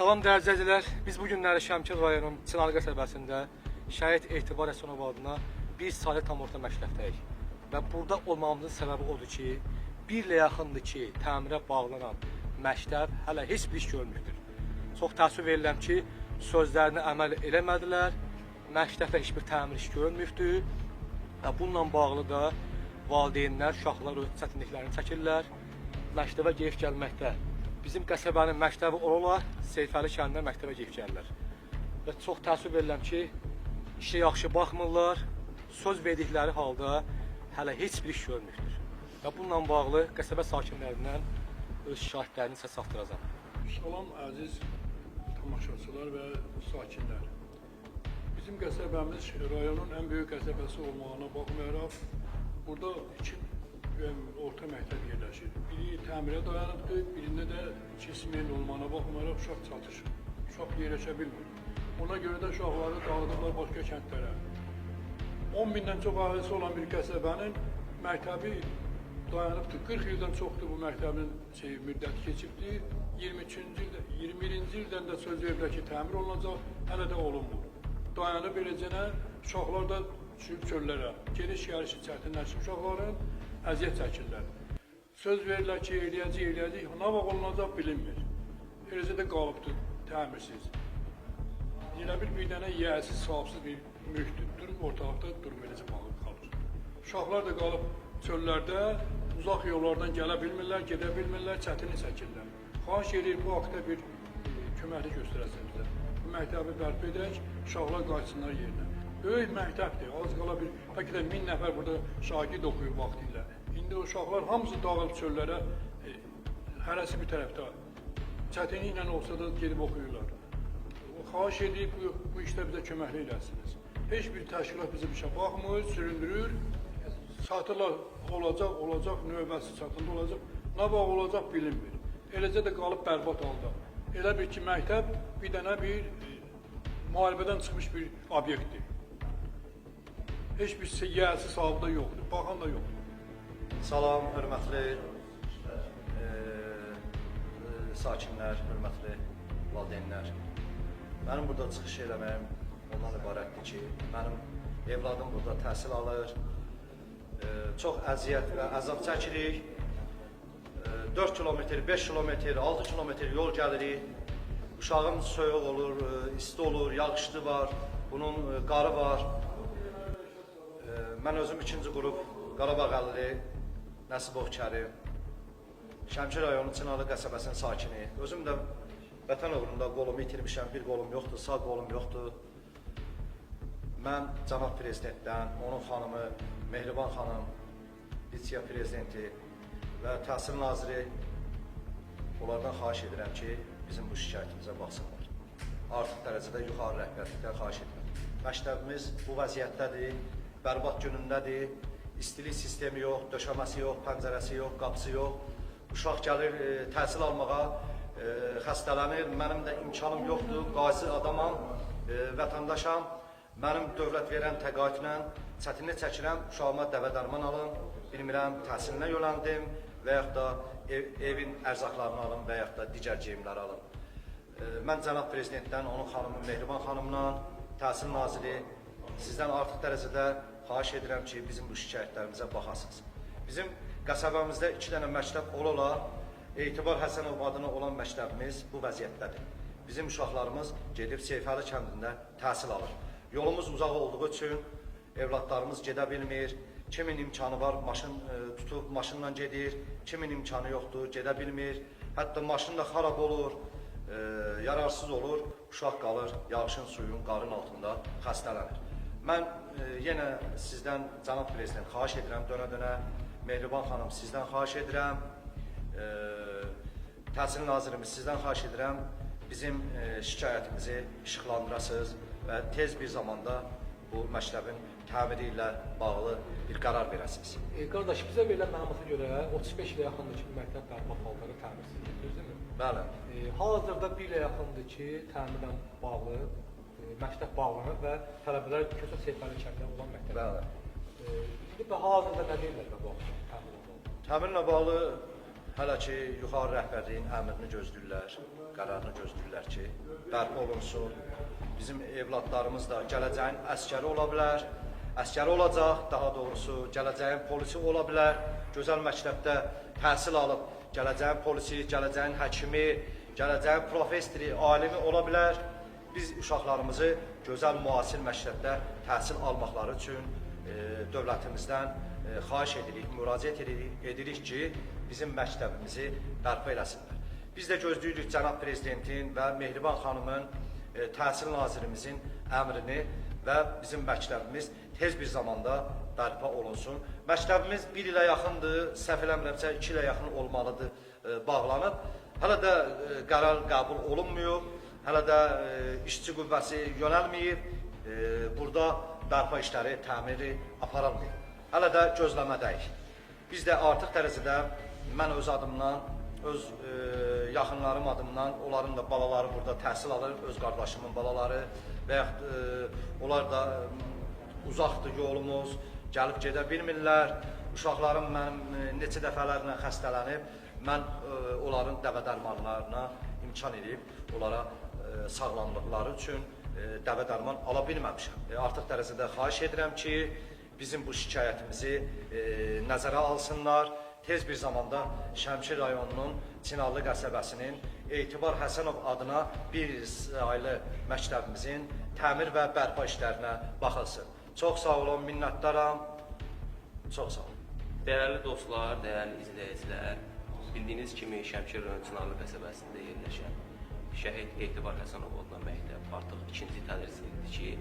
Salam dəyərli izləyicilər. Biz bu günləri Şəmkir rayonunun Çınarlı qəsəbəsində Şəhid Etibar Həsənov adına bir sadə tam orta məktəbdəyik. Və burada olmamızın səbəbi odur ki, bir ilə yaxındır ki, təmirə bağlanan məktəb hələ heç bir iş görməyibdir. Çox təəssüf verirəm ki, sözlərinə əməl eləmədilər. Məktəbdə heç bir təmir iş görməyibdir. Və bununla bağlı da valideynlər, uşaqlar öz çətinliklərini çəkirlər. Məktəbə gedib gəlməkdə. Bizim qəsəbənin məktəbi ola-ola Seyfəli kəndində məktəbə gedib gəlirlər. Və çox təəssüf verirəm ki, işə yaxşı baxmırlar. Söz verdikləri halda hələ heç bir iş görməyibdir. Və bununla bağlı qəsəbə sakinlərindən öz şikayətlərini səs çatdıracağam. Salam əziz tamaşaçılar və sakinlər. Bizim qəsəbəmiz rayonun ən böyük qəsəbəsi olmağına baxmayaraq, burada iki orta məktəb yerləşir. Biri təmirə dayanıbdır, birində də iki smen olmağına baxmayaraq uşaq çatışır. Uşaq yerləşə bilmir. Ona görə də uşaqları dağıdıblar başqa kəndlərə. 10 bindən çox əhalisi olan bir qəsəbənin məktəbi dayanıbdır. 40 ildən çoxdur bu məktəbin müddəti keçibdir. 23-cü ildə, 21-ci ildən də söz veriblər ki, təmir olunacaq, hələ də olunmur. Dayanıb eləcənə uşaqlar da düşüb çöllərə. Gediş gəlişi çətinləşib uşaqların, əziyyət çəkirlər. Söz verirlər ki, eləyəcək, eləyəcək, nə vaxt olunacaq bilinmir. Eləcə də qalıbdır təmirsiz. Elə bil bir dənə yiyəsiz, sahibsiz bir mülkdür. Durub ortalıqda durub eləcə bağlı qalır. Uşaqlar da qalıb çöllərdə, uzaq yollardan gələ bilmirlər, gedə bilmirlər, çətinlik çəkirlər. Xahiş edirik bu haqda bir köməklik göstərəsiniz bizə. Bu məktəbi bərpa edək, uşaqlar qayıtsınlar yerinə. Böyük məktəbdir, az qala bir, bəlkə də 1000 nəfər burada şagird oxuyub vaxtilə. İndi o uşaqlar hamısı dağılıb çöllərə, hərəsi bir tərəfdə. Çətinliklə olsa da gedib oxuyurlar. Xahiş edirik bu işdə bizə köməklik eləsiniz. Heç bir təşkilat bizim işə baxmır, süründürür. Satırlar olacaq, olacaq, növbəsi çatında olacaq. Nə vaxt olacaq bilinmir. Eləcə də qalıb bərbad halda. Elə bil ki, məktəb bir dənə bir müharibədən çıxmış bir obyektdir. Heç bir yiyəsi sahibi də yoxdur, baxan da yoxdur. Salam, hörmətli sakinlər, hörmətli valideynlər. Mənim burada çıxış eləməyim ondan ibarətdir ki, mənim evladım burada təhsil alır. Çox əziyyət və əzab çəkirik. 4 kilometr, 5 kilometr, 6 kilometr yol gəlirik. Uşağım soyuq olur, isti olur, yağışlı var, bunun qarı var. Mən özüm ikinci qrup Qarabağ əlli Nəsibov Kərim, Şəmkir rayonu Çınarlı qəsəbəsinin sakini. Özüm də vətən uğrunda qolumu itirmişəm, bir qolum yoxdur, sağ qolum yoxdur. Mən cənab prezidentdən, onun xanımı Mehriban xanım, vitse prezidenti və Təhsil naziri onlardan xahiş edirəm ki, bizim bu şikayətimizə baxsınlar. Artıq dərəcədə yuxarı rəhbərlikdən xahiş edirəm. Məktəbimiz bu vəziyyətdədir, bərbad günündədir. İstilik sistemi yox, döşəməsi yox, pəncərəsi yox, qapısı yox. Uşaq gəlir təhsil almağa, xəstələnir. Mənim də imkanım yoxdur, qazi adamam, vətəndaşam. Mənim dövlət verən təqaüdlə çətinlik çəkirəm, uşağıma dəvə dərman alım, bilmirəm, təhsilinə yönəldim və yaxud da evin ərzaqlarını alım və yaxud da digər geyimləri alım. Mən cənab prezidentdən, onun xanımı Mehriban xanımdan, Təhsil naziri sizdən artıq dərəcədə xahiş edirəm ki, bizim bu şikayətlərimizə baxasınız. Bizim qəsəbəmizdə 2 dənə məktəb ola-ola Etibar Həsənov adına olan məktəbimiz bu vəziyyətdədir. Bizim uşaqlarımız gedib Seyfəli kəndində təhsil alır. Yolumuz uzaq olduğu üçün evladlarımız gedə bilmir. Kimin imkanı var, maşın tutub maşınla gedir. Kimin imkanı yoxdur, gedə bilmir. Hətta maşın da xarab olur, yararsız olur. Uşaq qalır yağışın, suyun, qarın altında xəstələnir. Mən yenə sizdən cənab prezident xahiş edirəm dönə-dönə. Mehriban xanım sizdən xahiş edirəm. Təhsil nazirimiz sizdən xahiş edirəm. Bizim şikayətimizi işıqlandırasınız və tez bir zamanda bu məktəbin təmiri ilə bağlı bir qərar verəsiniz. Qardaş, bizə verilən məlumata görə 35 ilə yaxındır ki, bu məktəb bərbad halda və təmirsizdir, düz deyilmi? Bəli. Hal-hazırda bir ilə yaxındır ki, təmirlə bağlı məktəb bağlanır və tələbələr köçə Seyfəli kəndində olan məktəbə. Bəli. İndi hal-hazırda nə deyirlər bu təmirlə bağlı? Təmirlə bağlı Hələ ki, yuxarı rəhbərliyin əmrini gözləyirlər, qərarını gözləyirlər ki, bərpa olunsun. Bizim evladlarımız da gələcəyin əskəri ola bilər, əskəri olacaq, daha doğrusu gələcəyin polisi ola bilər. Gözəl məktəbdə təhsil alıb gələcəyin polisi, gələcəyin həkimi, gələcəyin professoru, alimi ola bilər. Biz uşaqlarımızı gözəl müasir məktəbdə təhsil almaqları üçün dövlətimizdən xahiş edirik, müraciət edirik ki, bizim məktəbimizi bərpa eləsinlər. Biz də gözləyirik cənab prezidentin və Mehriban xanımın, təhsil nazirimizin əmrini və bizim məktəbimiz tez bir zamanda bərpa olunsun. Məktəbimiz bir ilə yaxındır, səhv eləmirəmsə 2 ilə yaxın olmalıdır, bağlanıb. Hələ də qərar qəbul olunmayıb, hələ də işçi qüvvəsi yönəlməyib, burada bərpa işləri, təmiri aparılmayıb. Hələ də gözləmədəyik. Biz də artıq dərəcədə mən öz adımdan, öz yaxınlarım adımdan, onların da balaları burada təhsil alır, öz qardaşımın balaları və yaxud onlar da uzaqdır yolumuz, gəlib gedə bilmirlər. Uşaqlarım mənim neçə dəfələrlə xəstələnib, mən onların dəvə dərmanlarına imkan edib, onlara sağlamlıqları üçün dəvə dərman ala bilməmişəm. Artıq dərəcədə xahiş edirəm ki, bizim bu şikayətimizi nəzərə alsınlar. Tez bir zamanda Şəmkir rayonunun Çinarlı qəsəbəsinin Etibar Həsənov adına bir saylı məktəbimizin təmir və bərpa işlərinə baxılsın. Çox sağ olun, minnətdaram. Çox sağ olun. Dəyərli dostlar, dəyərli izləyicilər, bildiyiniz kimi Şəmkir rayonu Çınarlı qəsəbəsində yerləşən Şəhid Etibar Həsənov adına məktəb artıq ikinci tədris ildir ki,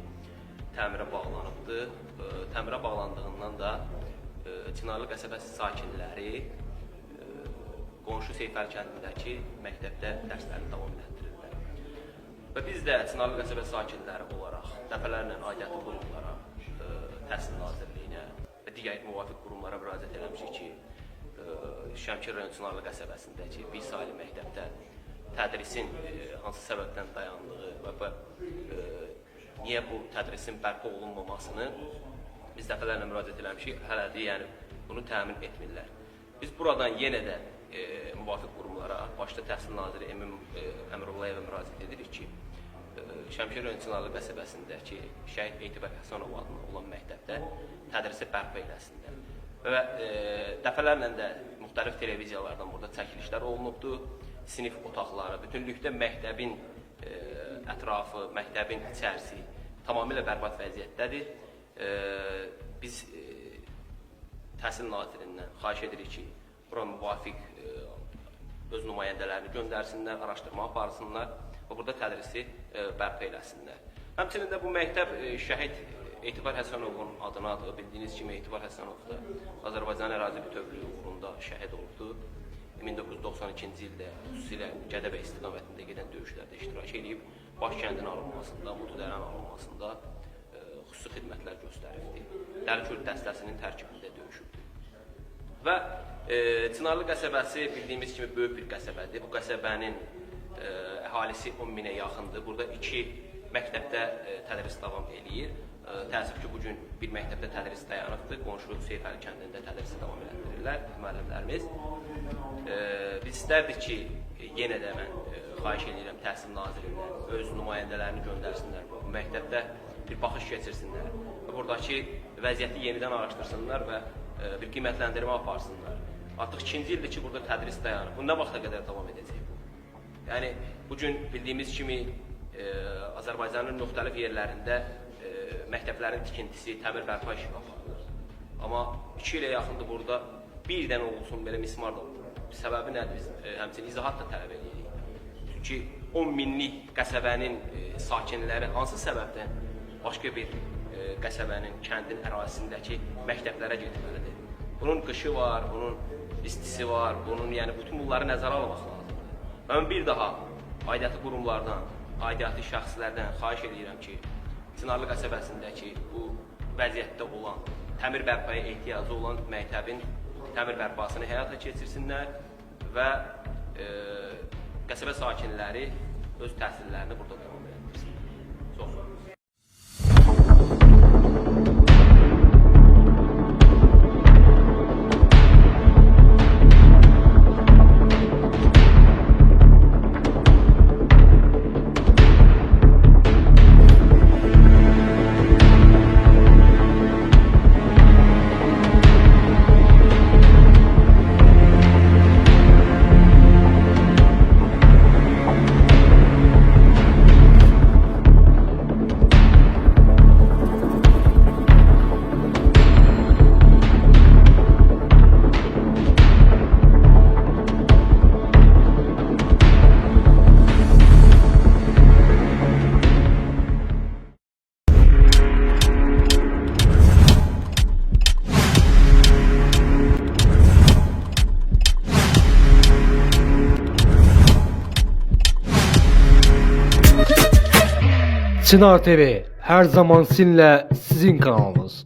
təmirə bağlanıbdır. Təmirə bağlandığından da Çınarlı qəsəbəsi sakinləri qonşu Seyfəli kəndindəki məktəbdə dərslərini davam elətdirirlər. Və biz də Çınarlı qəsəbə sakinləri olaraq dəfələrlə aidiyyatı qurumlara, Təhsil Nazirliyinə və digər müvafiq qurumlara müraciət eləmişik ki, Şəmkir rayon Çınarlı qəsəbəsindəki bir saylı məktəbdə tədrisin hansı səbəbdən dayandığı və niyə bu tədrisin bərpa olunmamasını biz dəfələrlə müraciət eləmişik, hələ də yəni bunu təmin etmirlər. Biz buradan yenə də müvafiq qurumlara, başda Təhsil Naziri Emin Əmrullayevə müraciət edirik ki, Şəmkir rayon Çınarlı qəsəbəsindəki Şəhid Etibar Həsənov adına olan məktəbdə tədrisi bərpa eləsinlər. Və dəfələrlə də müxtəlif televiziyalardan burada çəkilişlər olunubdur. Sinif otaqları, bütünlükdə məktəbin ətrafı, məktəbin içərisi tamamilə bərbad vəziyyətdədir. Biz Təhsil Nazirindən xahiş edirik ki, bura müvafiq öz nümayəndələrini göndərsinlər, araşdırma aparsınlar və burada tədrisi bərpa eləsinlər. Həmçinin də bu məktəb Şəhid Etibar Həsənovun adınadır. Bildiyiniz kimi Etibar Həsənov da Azərbaycan ərazi bütövlüyü uğrunda şəhid olubdur. 1992-ci ildə xüsusilə Gədəbəy istiqamətində gedən döyüşlərdə iştirak edib, Baş kəndin alınmasında, Mutudərənin alınmasında xüsusi xidmətlər göstəribdir. Dəlikül dəstəsinin tərkibində döyüşübdür. Və Çınarlı qəsəbəsi bildiyimiz kimi böyük bir qəsəbədir. Bu qəsəbənin əhalisi 10 minə yaxındır. Burada 2 məktəbdə tədris davam eləyir. Təəssüf ki, bugün bir məktəbdə tədris dayanıbdır. Qonşu Seyfəli kəndində tədrisi davam elətdirirlər müəllimlərimiz. Biz istərdik ki, yenə də mən xahiş edirəm Təhsil Nazirindən öz nümayəndələrini göndərsinlər. Bu məktəbdə bir baxış keçirsinlər və buradakı vəziyyəti yenidən araşdırsınlar və bir qiymətləndirmə aparsınlar. Artıq ikinci ildir ki, burada tədris dayanır. Bu nə vaxta qədər davam edəcək bu? Yəni, bugün bildiyimiz kimi Azərbaycanın müxtəlif yerlərində məktəblərin tikintisi, təmir bərpa işi aparılır. Amma 2 ilə yaxındır burada bir dənə olsun belə mismar da vurulur. Səbəbi nədir? Biz həmçinin izahat da tələb edirik. Çünki 10 minlik qəsəbənin sakinləri hansı səbəbdən başqa bir qəsəbənin, kəndin ərazisindəki məktəblərə getməlidir? Bunun qışı var, bunun istisi var, bunun, yəni bütün bunları nəzərə almaq lazımdır. Mən bir daha aidiyyatı qurumlardan, aidiyyatı şəxslərdən xahiş edirəm ki, Çınarlı qəsəbəsindəki bu vəziyyətdə olan, təmir bərpaya ehtiyacı olan məktəbin təmir bərpasını həyata keçirsinlər və qəsəbə sakinləri öz təhsillərini burada davam etdirsinlər. Çox sağ olun. Sinar TV hər zaman sizinlə, sizin kanalınız.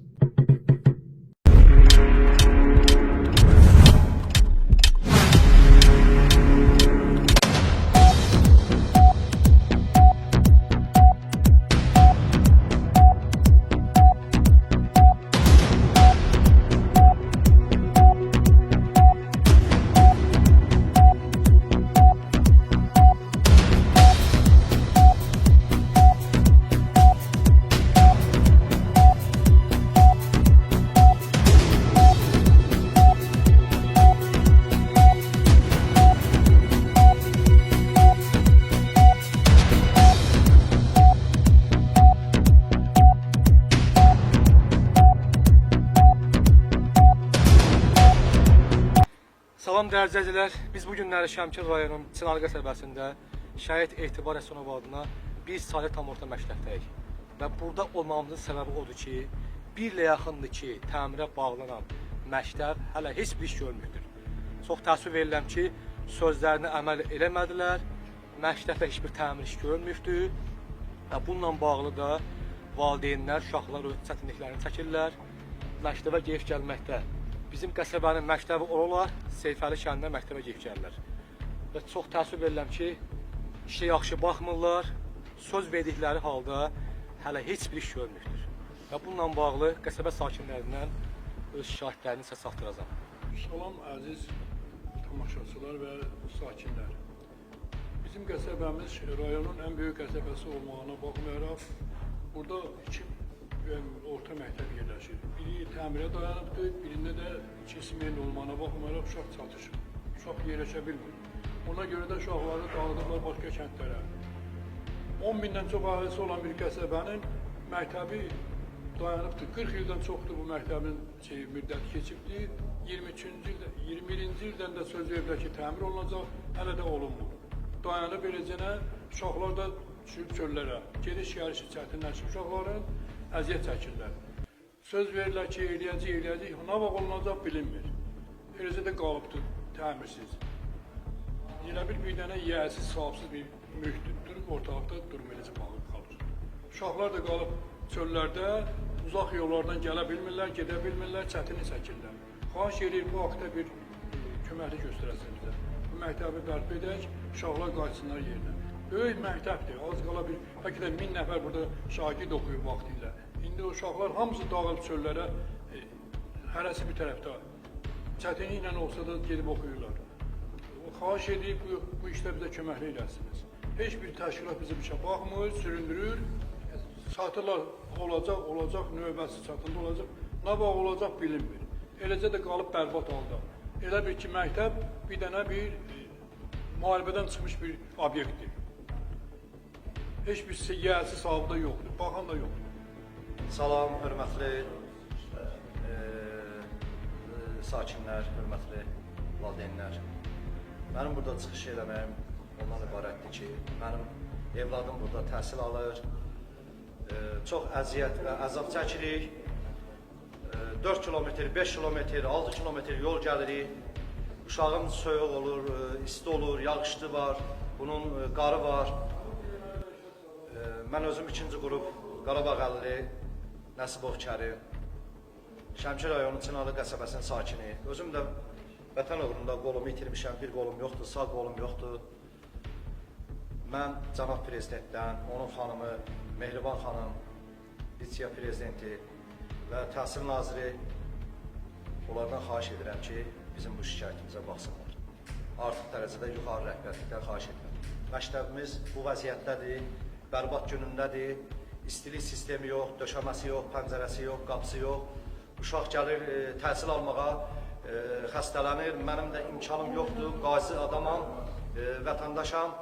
Salam dəyərli izləyicilər. Biz bu günləri Şəmkir rayonunun Çınarlı qəsəbəsində Şəhid Etibar Həsənov adına bir sadə tam orta məktəbdəyik. Və burada olmamızın səbəbi odur ki, bir ilə yaxındır ki, təmirə bağlanan məktəb hələ heç bir iş görməyibdir. Çox təəssüf verirəm ki, sözlərinə əməl eləmədilər. Məktəbdə heç bir təmir iş görməyibdir. Və bununla bağlı da valideynlər, uşaqlar öz çətinliklərini çəkirlər. Məktəbə gedib gəlməkdə. Bizim qəsəbənin məktəbi oralar, Seyfəli kəndində məktəbə gedib gəlirlər. Və çox təəssüf verirəm ki, işə yaxşı baxmırlar. Söz verdikləri halda hələ heç bir iş görməyibdir. Və bununla bağlı qəsəbə sakinlərindən öz şikayətlərini sizə çatdıracağam. Salam əziz tamaşaçılar və sakinlər. Bizim qəsəbəmiz rayonun ən böyük qəsəbəsi olmağına baxmayaraq, burada iki orta məktəb yerləşir. Biri təmirə dayanıbdır, birində də iki smen olmağına baxmayaraq uşaq çatışır. Uşaq yerləşə bilmir. Ona görə də uşaqları dağıdıblar başqa kəndlərə. 10 bindən çox əhalisi olan bir qəsəbənin məktəbi dayanıbdır. 40 ildən çoxdur bu məktəbin müddəti keçibdir. 23-cü ildə, 21-ci ildən də söz veriblər ki, təmir olunacaq, hələ də olunmur. Dayanıb eləcənə uşaqlar da düşüb çöllərə. Gediş gəlişi çətinləşib uşaqların, əziyyət çəkirlər. Söz verirlər ki, eləyəcək, eləyəcək, nə vaxt olunacaq bilinmir. Eləcə də qalıbdır təmirsiz. Elə bir dənə yiyəsiz, sahibsiz bir mülkdür. Durub ortalıqda durub eləcə bağlı qalır. Uşaqlar da qalıb çöllərdə, uzaq yollardan gələ bilmirlər, gedə bilmirlər, çətinlik çəkirlər. Xahiş edirik bu haqda bir köməklik göstərəsiniz bizə. Bu məktəbi bərpa edək, uşaqlar qayıtsınlar yerinə. Böyük məktəbdir, az qala bir, bəlkə də 1000 nəfər burada şagird oxuyub vaxtilə. İndi o uşaqlar hamısı dağılıb çöllərə, hərəsi bir tərəfdə. Çətinliklə olsa da gedib oxuyurlar. Xahiş edirik bu işdə bizə köməklik eləsiniz. Heç bir təşkilat bizim işə baxmır, süründürür. Satırlar, olacaq, olacaq, növbəsi çatında olacaq. Nə vaxt olacaq bilinmir. Eləcə də qalıb bərbad halda. Elə bir ki, məktəb bir dənə bir müharibədən çıxmış bir obyektdir. Heç bir yiyəsi sahibi də yoxdur, baxan da yoxdur. Salam, hörmətli sakinlər, hörmətli valideynlər. Mənim burada çıxış eləməyim ondan ibarətdir ki, mənim evladım burada təhsil alır. Çox əziyyət və əzab çəkirik. 4 kilometr, 5 kilometr, 6 kilometr yol gəlirik. Uşağım soyuq olur, isti olur, yağışlı var, bunun qarı var. Mən özüm 2-ci qrup Qarabağ əlli Nəsibov Kərim, Şəmkir rayonu Çınarlı qəsəbəsinin sakini. Özüm də vətən uğrunda qolumu itirmişəm, bir qolum yoxdur, sağ qolum yoxdur. Mən cənab prezidentdən, onun xanımı Mehriban xanım, vitse prezidenti və Təhsil naziri onlardan xahiş edirəm ki, bizim bu şikayətimizə baxsınlar. Artıq dərəcədə yuxarı rəhbərlikdən xahiş edirəm. Məktəbimiz bu vəziyyətdədir, bərbad günündədir. İstilik sistemi yox, döşəməsi yox, pəncərəsi yox, qapısı yox. Uşaq gəlir təhsil almağa, xəstələnir. Mənim də imkanım yoxdur, qazi adamam, vətəndaşam.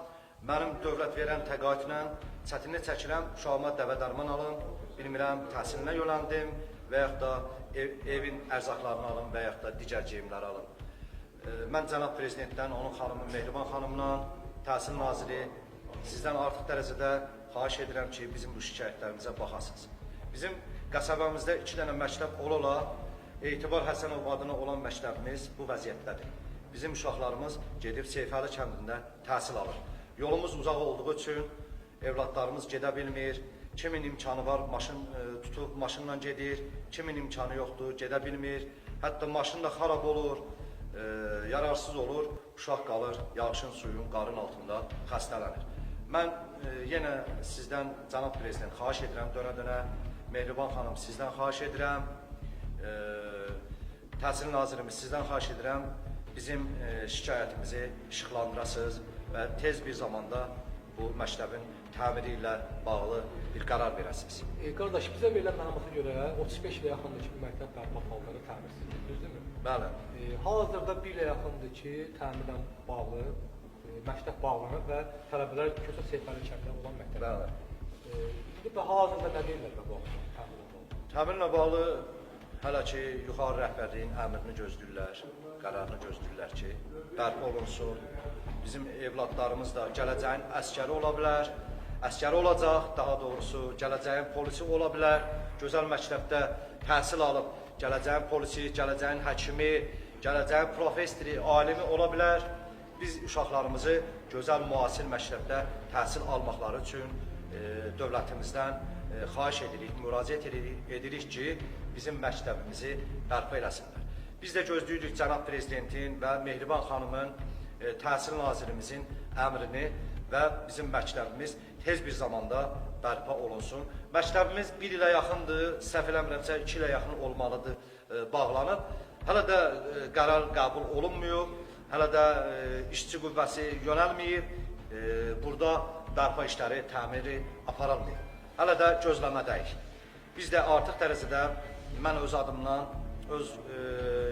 Mənim dövlət verən təqaüdlə çətinlik çəkirəm, uşağıma dəvə dərman alım, bilmirəm, təhsilinə yönəldim və yaxud da evin ərzaqlarını alım və yaxud da digər geyimləri alım. Mən cənab prezidentdən, onun xanımı Mehriban xanımla, Təhsil naziri sizdən artıq dərəcədə xahiş edirəm ki, bizim bu şikayətlərimizə baxasınız. Bizim qəsəbəmizdə 2 dənə məktəb ola-ola Etibar Həsənov adına olan məktəbimiz bu vəziyyətdədir. Bizim uşaqlarımız gedib Seyfəli kəndində təhsil alır. Yolumuz uzaq olduğu üçün evladlarımız gedə bilmir. Kimin imkanı var, maşın tutub maşınla gedir, kimin imkanı yoxdur, gedə bilmir. Hətta maşın da xarab olur, yararsız olur, uşaq qalır yağışın, suyun, qarın altında xəstələnir. Mən yenə sizdən, cənab prezident, xahiş edirəm dönə-dönə, Mehriban xanım, sizdən xahiş edirəm, Təhsil nazirimiz, sizdən xahiş edirəm, bizim şikayətimizi işıqlandırasınız və tez bir zamanda bu məktəbin təmiri ilə bağlı bir qərar verəsiniz. Qardaş, bizə verilən məlumata görə 35 ilə yaxındır ki, bu məktəb bərpa halları təmirsizdir, düzdürmü? Bəli. Hal-hazırda bir ilə yaxındır ki, təmirlə bağlı məktəb bağlanıb və tələbələr Kösə Seyfəli kəndində olan məktəb. Bəli. İndi və hal-hazırda nə deyirlər bu təmirlə bağlı? Təmirlə bağlı hələ ki yuxarı rəhbərliyin əmrini gözləyirlər, qərarını gözləyirlər ki, bərpa olunsun. Bizim evladlarımız da gələcəyin əskəri ola bilər, əskəri olacaq, daha doğrusu gələcəyin polisi ola bilər. Gözəl məktəbdə təhsil alıb gələcəyin polisi, gələcəyin həkimi, gələcəyin professoru, alimi ola bilər. Biz uşaqlarımızı gözəl müasir məktəbdə təhsil almaqları üçün dövlətimizdən xahiş edirik, müraciət edirik ki, bizim məktəbimizi bərpa eləsinlər. Biz də gözləyirik cənab prezidentin və Mehriban xanımın, Təhsil nazirimizin əmrini və bizim məktəbimiz tez bir zamanda bərpa olunsun. Məktəbimiz bir ilə yaxındır, səhv eləmirəmsə 2 ilə yaxın olmalıdır, bağlanıb. Hələ də qərar qəbul olunmuyub, hələ də işçi qüvvəsi yönəlməyib, burada bərpa işləri, təmiri aparılmayıb. Hələ də gözləmədəyik. Biz də artıq dərəcədə mən öz adımdan, öz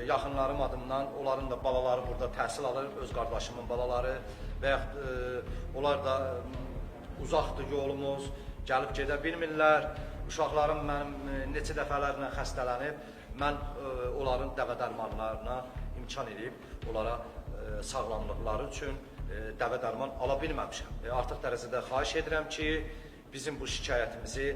yaxınlarım adımdan, onların da balaları burada təhsil alır, öz qardaşımın balaları və yaxud onlar da uzaqdır yolumuz, gəlib gedə bilmirlər. Uşaqlarım mənim neçə dəfələrlə xəstələnib, mən onların dəvə dərmanlarına imkan edib, onlara sağlamlıqları üçün dəvə dərman ala bilməmişəm. Artıq dərəcədə xahiş edirəm ki, bizim bu şikayətimizi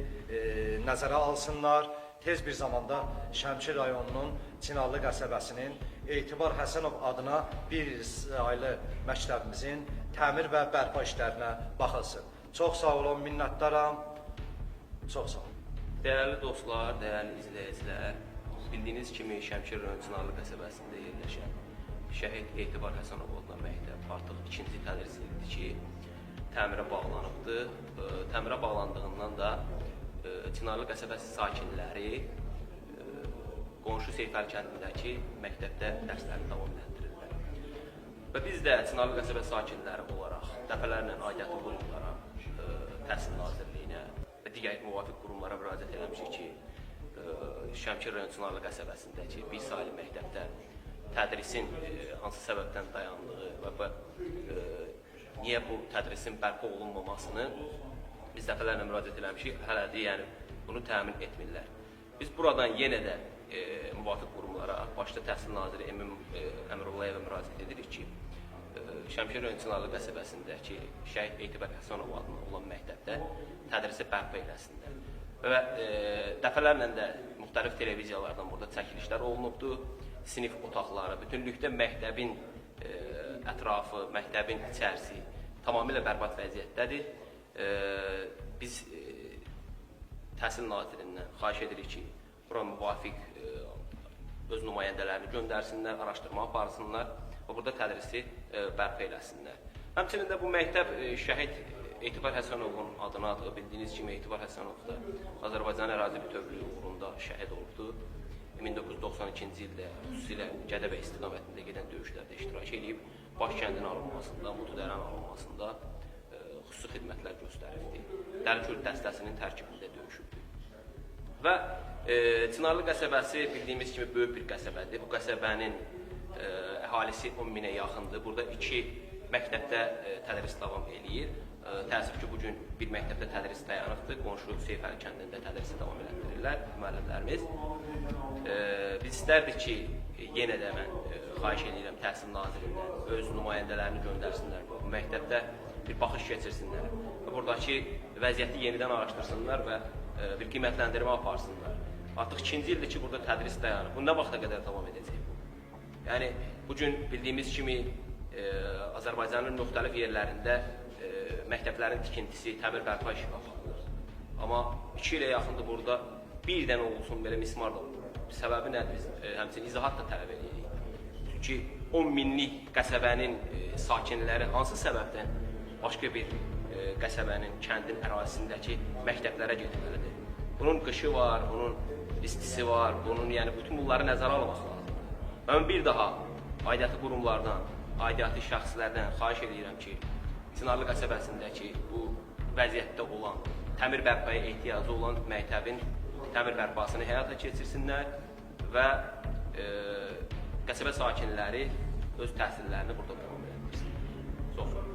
nəzərə alsınlar. Tez bir zamanda Şəmkir rayonunun Çinarlı qəsəbəsinin Etibar Həsənov adına bir saylı məktəbimizin təmir və bərpa işlərinə baxılsın. Çox sağ olun, minnətdaram. Çox sağ olun. Dəyərli dostlar, dəyərli izləyicilər, bildiyiniz kimi Şəmkir rayonu Çinarlı qəsəbəsində yerləşən Şəhid Etibar Həsənov adına məktəb artıq ikinci tədris ildir ki, təmirə bağlanıbdır. Təmirə bağlandığından da Çinarlı qəsəbəsi sakinləri qonşu Seyfəli kəndindəki məktəbdə dərslərini davam etdirirlər. Və biz də Çinarlı qəsəbə sakinləri olaraq dəfələrlə aidiyyatı qurumlara, Təhsil Nazirliyinə və digər müvafiq qurumlara müraciət eləmişik ki, Şəmkir rayon Çinarlı qəsəbəsindəki bir saylı məktəbdə tədrisin hansı səbəbdən dayandığı və niyə bu tədrisin bərpa olunmamasını biz dəfələrlə müraciət eləmişik, hələ də yəni bunu təmin etmirlər. Biz buradan yenə də müvafiq qurumlara, başda Təhsil Naziri Emin Əmrullayevə müraciət edirik ki, Şəmkir rayon Çinarlı qəsəbəsindəki Şəhid Etibar Həsənov adına olan məktəbdə tədrisi bərpa eləsinlər. Və dəfələrlə də müxtəlif televiziyalardan burada çəkilişlər olunubdur. Sinif otaqları, bütünlükdə məktəbin ətrafı, məktəbin içərisi tamamilə bərbad vəziyyətdədir. Biz Təhsil Nazirindən xahiş edirik ki, bura müvafiq öz nümayəndələrini göndərsinlər, araşdırma aparsınlar və burada tədrisi bərpa eləsinlər. Həmçinin də bu məktəb Şəhid Etibar Həsənovun adınadır. Bildiyiniz kimi Etibar Həsənov da Azərbaycan ərazi bütövlüyü uğrunda şəhid olubdur. 1992-ci ildə xüsusilə Gədəbəy istiqamətində gedən döyüşlərdə iştirak edib, Baş kəndin alınmasında, Mutudərənin alınmasında xüsusi xidmətlər göstəribdi. Dəlikül dəstəsinin tərkibində döyüşübdü. Və Çinarlı qəsəbəsi bildiyimiz kimi böyük bir qəsəbədir. Bu qəsəbənin əhalisi 10 minə yaxındır. Burada 2 məktəbdə tədris davam eləyir. Təəssüf ki, bugün bir məktəbdə tədris dayanıbdır. Qonşu Seyfəli kəndində tədrisi davam elətdirirlər müəllimlərimiz. Biz istərdik ki, yenə də mən xahiş edirəm Təhsil Nazirindən öz nümayəndələrini göndərsinlər. Bu məktəbdə bir baxış keçirsinlər və buradakı vəziyyəti yenidən araşdırsınlar və bir qiymətləndirmə aparsınlar. Artıq ikinci ildir ki, burada tədris dayanır. Bu nə vaxta qədər davam edəcək bu? Yəni, bugün bildiyimiz kimi Azərbaycanın müxtəlif yerlərində məktəblərin tikintisi, təmir bərpa işi aparılır. Amma 2 ilə yaxındır burada bir dənə olsun belə mismar da vurulur. Səbəbi nədir? Biz həmçinin izahat da tələb edirik. Çünki 10 minlik qəsəbənin sakinləri hansı səbəbdən başqa bir qəsəbənin, kəndin ərazisindəki məktəblərə getməlidir? Bunun qışı var, bunun istisi var, bunun, yəni bütün bunları nəzərə almaq lazımdır. Mən bir daha aidiyyatı qurumlardan, aidiyyatı şəxslərdən xahiş edirəm ki, Çınarlı qəsəbəsindəki bu vəziyyətdə olan, təmir bərpaya ehtiyacı olan məktəbin təmir bərpasını həyata keçirsinlər və qəsəbə sakinləri öz təhsillərini burada davam etdirsinlər. Çox sağ olun.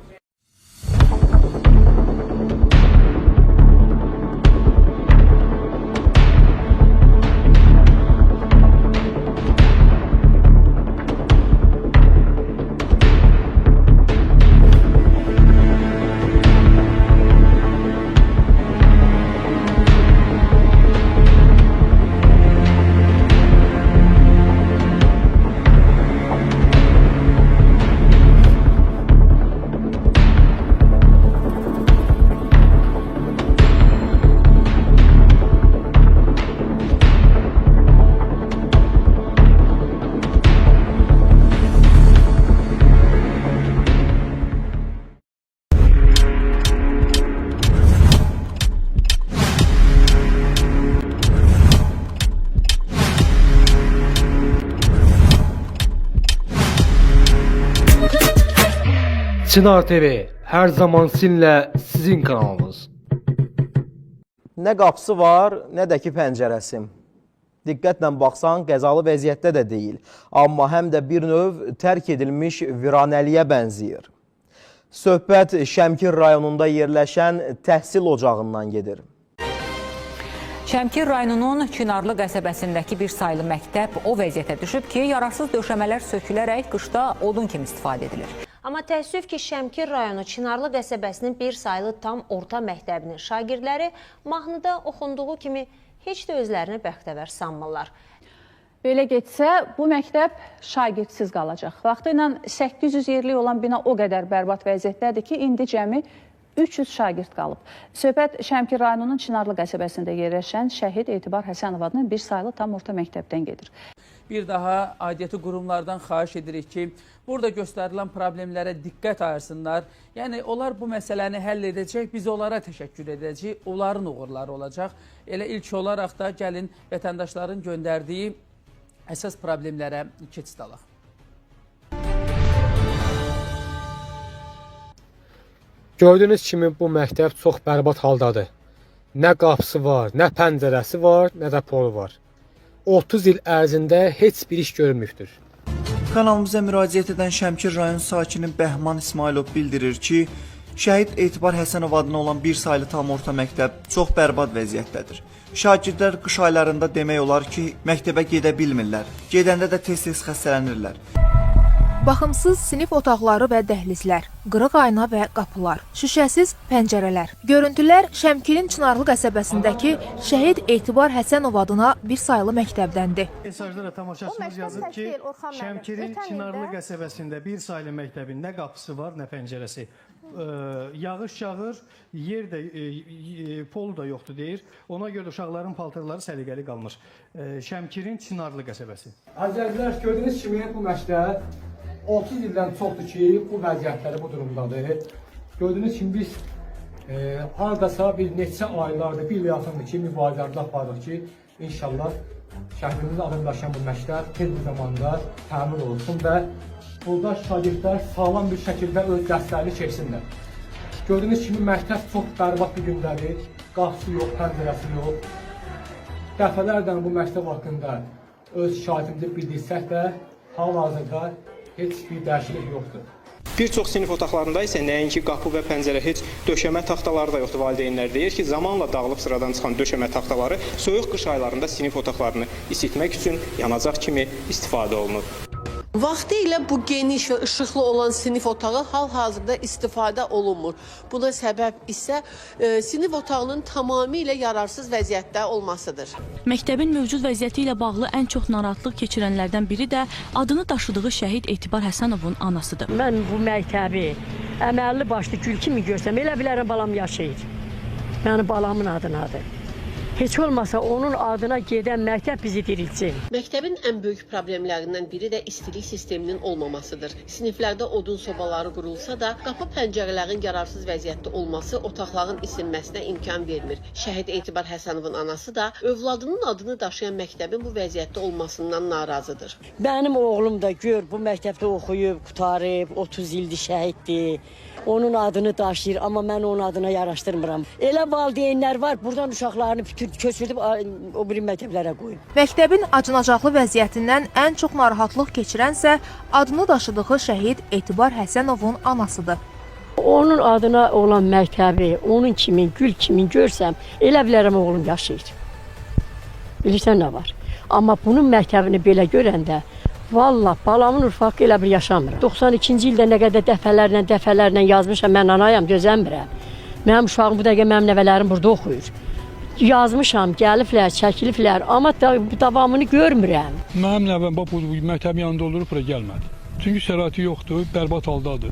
Çınar TV hər zaman sizinlə, sizin kanalınız. Nə qapısı var, nə də ki pəncərəsi. Diqqətlə baxsan, qəzalı vəziyyətdə də deyil. Amma həm də bir növ tərk edilmiş viranəliyə bənzəyir. Söhbət Şəmkir rayonunda yerləşən təhsil ocağından gedir. Şəmkir rayonunun Çınarlı qəsəbəsindəki bir saylı məktəb o vəziyyətə düşüb ki, yararsız döşəmələr sökülərək qışda odun kimi istifadə edilir. Amma təəssüf ki, Şəmkir rayonu Çınarlı qəsəbəsinin bir saylı tam orta məktəbinin şagirdləri mahnıda oxunduğu kimi heç də özlərini bəxtəvər sanmırlar. Belə getsə, bu məktəb şagirdsiz qalacaq. Vaxtı ilə 800 yerlik olan bina o qədər bərbad vəziyyətdədir ki, indi cəmi 300 şagird qalıb. Söhbət Şəmkir rayonunun Çınarlı qəsəbəsində yerləşən Şəhid Etibar Həsənov adına bir saylı tam orta məktəbdən gedir. Bir daha aidiyyəti qurumlardan xahiş edirik ki, burada göstərilən problemlərə diqqət ayırsınlar. Yəni, onlar bu məsələni həll edəcək, biz onlara təşəkkür edəcəyik, onların uğurları olacaq. Elə ilk olaraq da gəlin vətəndaşların göndərdiyi əsas problemlərə keçid alaq. Gördüyünüz kimi bu məktəb çox bərbad haldadır. Nə qapısı var, nə pəncərəsi var, nə də polu var. 30 il ərzində heç bir iş görünmüşdür. Kanalımıza müraciət edən Şəmkir rayon sakini Bəhman İsmailov bildirir ki, Şəhid Etibar Həsənov adına olan bir saylı tam orta məktəb çox bərbad vəziyyətdədir. Şagirdlər qış aylarında demək olar ki, məktəbə gedə bilmirlər. Gedəndə də tez-tez xəstələnirlər. Baxımsız sinif otaqları və dəhlizlər, qırıq ayna və qapılar, şüşəsiz pəncərələr. Görüntülər Şəmkirin Çınarlı qəsəbəsindəki Şəhid Etibar Həsənov adına bir saylı məktəbdəndir. Mesajlara tamaşaçımız yazıb ki, Şəmkirin Çınarlı qəsəbəsində bir saylı məktəbin nə qapısı var, nə pəncərəsi. Yağış yağır, yer də, pol da yoxdur deyir. Ona görə uşaqların paltarları səliqəli qalmır. Şəmkirin Çınarlı qəsəbəsi. Əzizlər, gördüyünüz kimi bu məktəb 30 ildən çoxdur ki, bu vəziyyətləri bu durumdadır. Gördüyünüz kimi biz haradasa bir neçə aylardır, bir ilə yaxındır ki, mübarizələrdə aparırıq ki, inşallah şəhərimizin adını daşıyan bu məktəb tez bir zamanda təmir olunsun və burada şagirdlər sağlam bir şəkildə öz dərslərini keçsinlər. Gördüyünüz kimi məktəb çox bərbad bir gündədir, qapısı yox, pəncərəsi yox. Dəfələrlə bu məktəb haqqında öz şikayətimizi bildirsək də, hal-hazırda heç bir dəyişiklik yoxdur. Bir çox sinif otaqlarında isə nəinki qapı və pəncərə, heç döşəmə taxtaları da yoxdur. Valideynlər deyir ki, zamanla dağılıb sıradan çıxan döşəmə taxtaları soyuq qış aylarında sinif otaqlarını isitmək üçün yanacaq kimi istifadə olunur. Vaxtilə bu geniş və işıqlı olan sinif otağı hal-hazırda istifadə olunmur. Buna səbəb isə sinif otağının tamamilə yararsız vəziyyətdə olmasıdır. Məktəbin mövcud vəziyyəti ilə bağlı ən çox narahatlıq keçirənlərdən biri də adını daşıdığı Şəhid Etibar Həsənovun anasıdır. Mən bu məktəbi əməlli başlı gül kimi görsəm, elə bilərəm balam yaşayır. Mənim balamın adınadır. Heç olmasa onun adına gedən məktəb bizi diriltsin. Məktəbin ən böyük problemlərindən biri də istilik sisteminin olmamasıdır. Siniflərdə odun sobaları qurulsa da, qapı pəncərələrin yararsız vəziyyətdə olması otaqların isinməsinə imkan vermir. Şəhid Etibar Həsənovun anası da övladının adını daşıyan məktəbin bu vəziyyətdə olmasından narazıdır. Mənim oğlum da gör bu məktəbdə oxuyub, qurtarıb, 30 ildir şəhiddir. Onun adını daşıyır, amma mən onun adına yaraşdırmıram. Elə valideynlər var, buradan uşaqlarını bütün köçürdüb o biri məktəblərə qoyub. Məktəbin acınacaqlı vəziyyətindən ən çox narahatlıq keçirənsə adını daşıdığı şəhid Etibar Həsənovun anasıdır. Onun adına olan məktəbi, onun kimi, gül kimi görsəm, elə bilərəm oğlum yaşayır. Bilirsən nə var? Amma bunun məktəbini belə görəndə, vallah balamın ufaq elə bir yaşamıram. 92-ci ildə nə qədər dəfələrlə yazmışam, mən anayam, dözəmirəm. Mənim uşağım bu dəqiqə, mənim nəvələrim burada oxuyur. Yazmışam, gəliblər, çəkiliblər, amma davamını görmürəm. Mənim nəvəm bax bu məktəbin yanında olur, bura gəlmədi. Çünki şəraiti yoxdur, bərbad haldadır.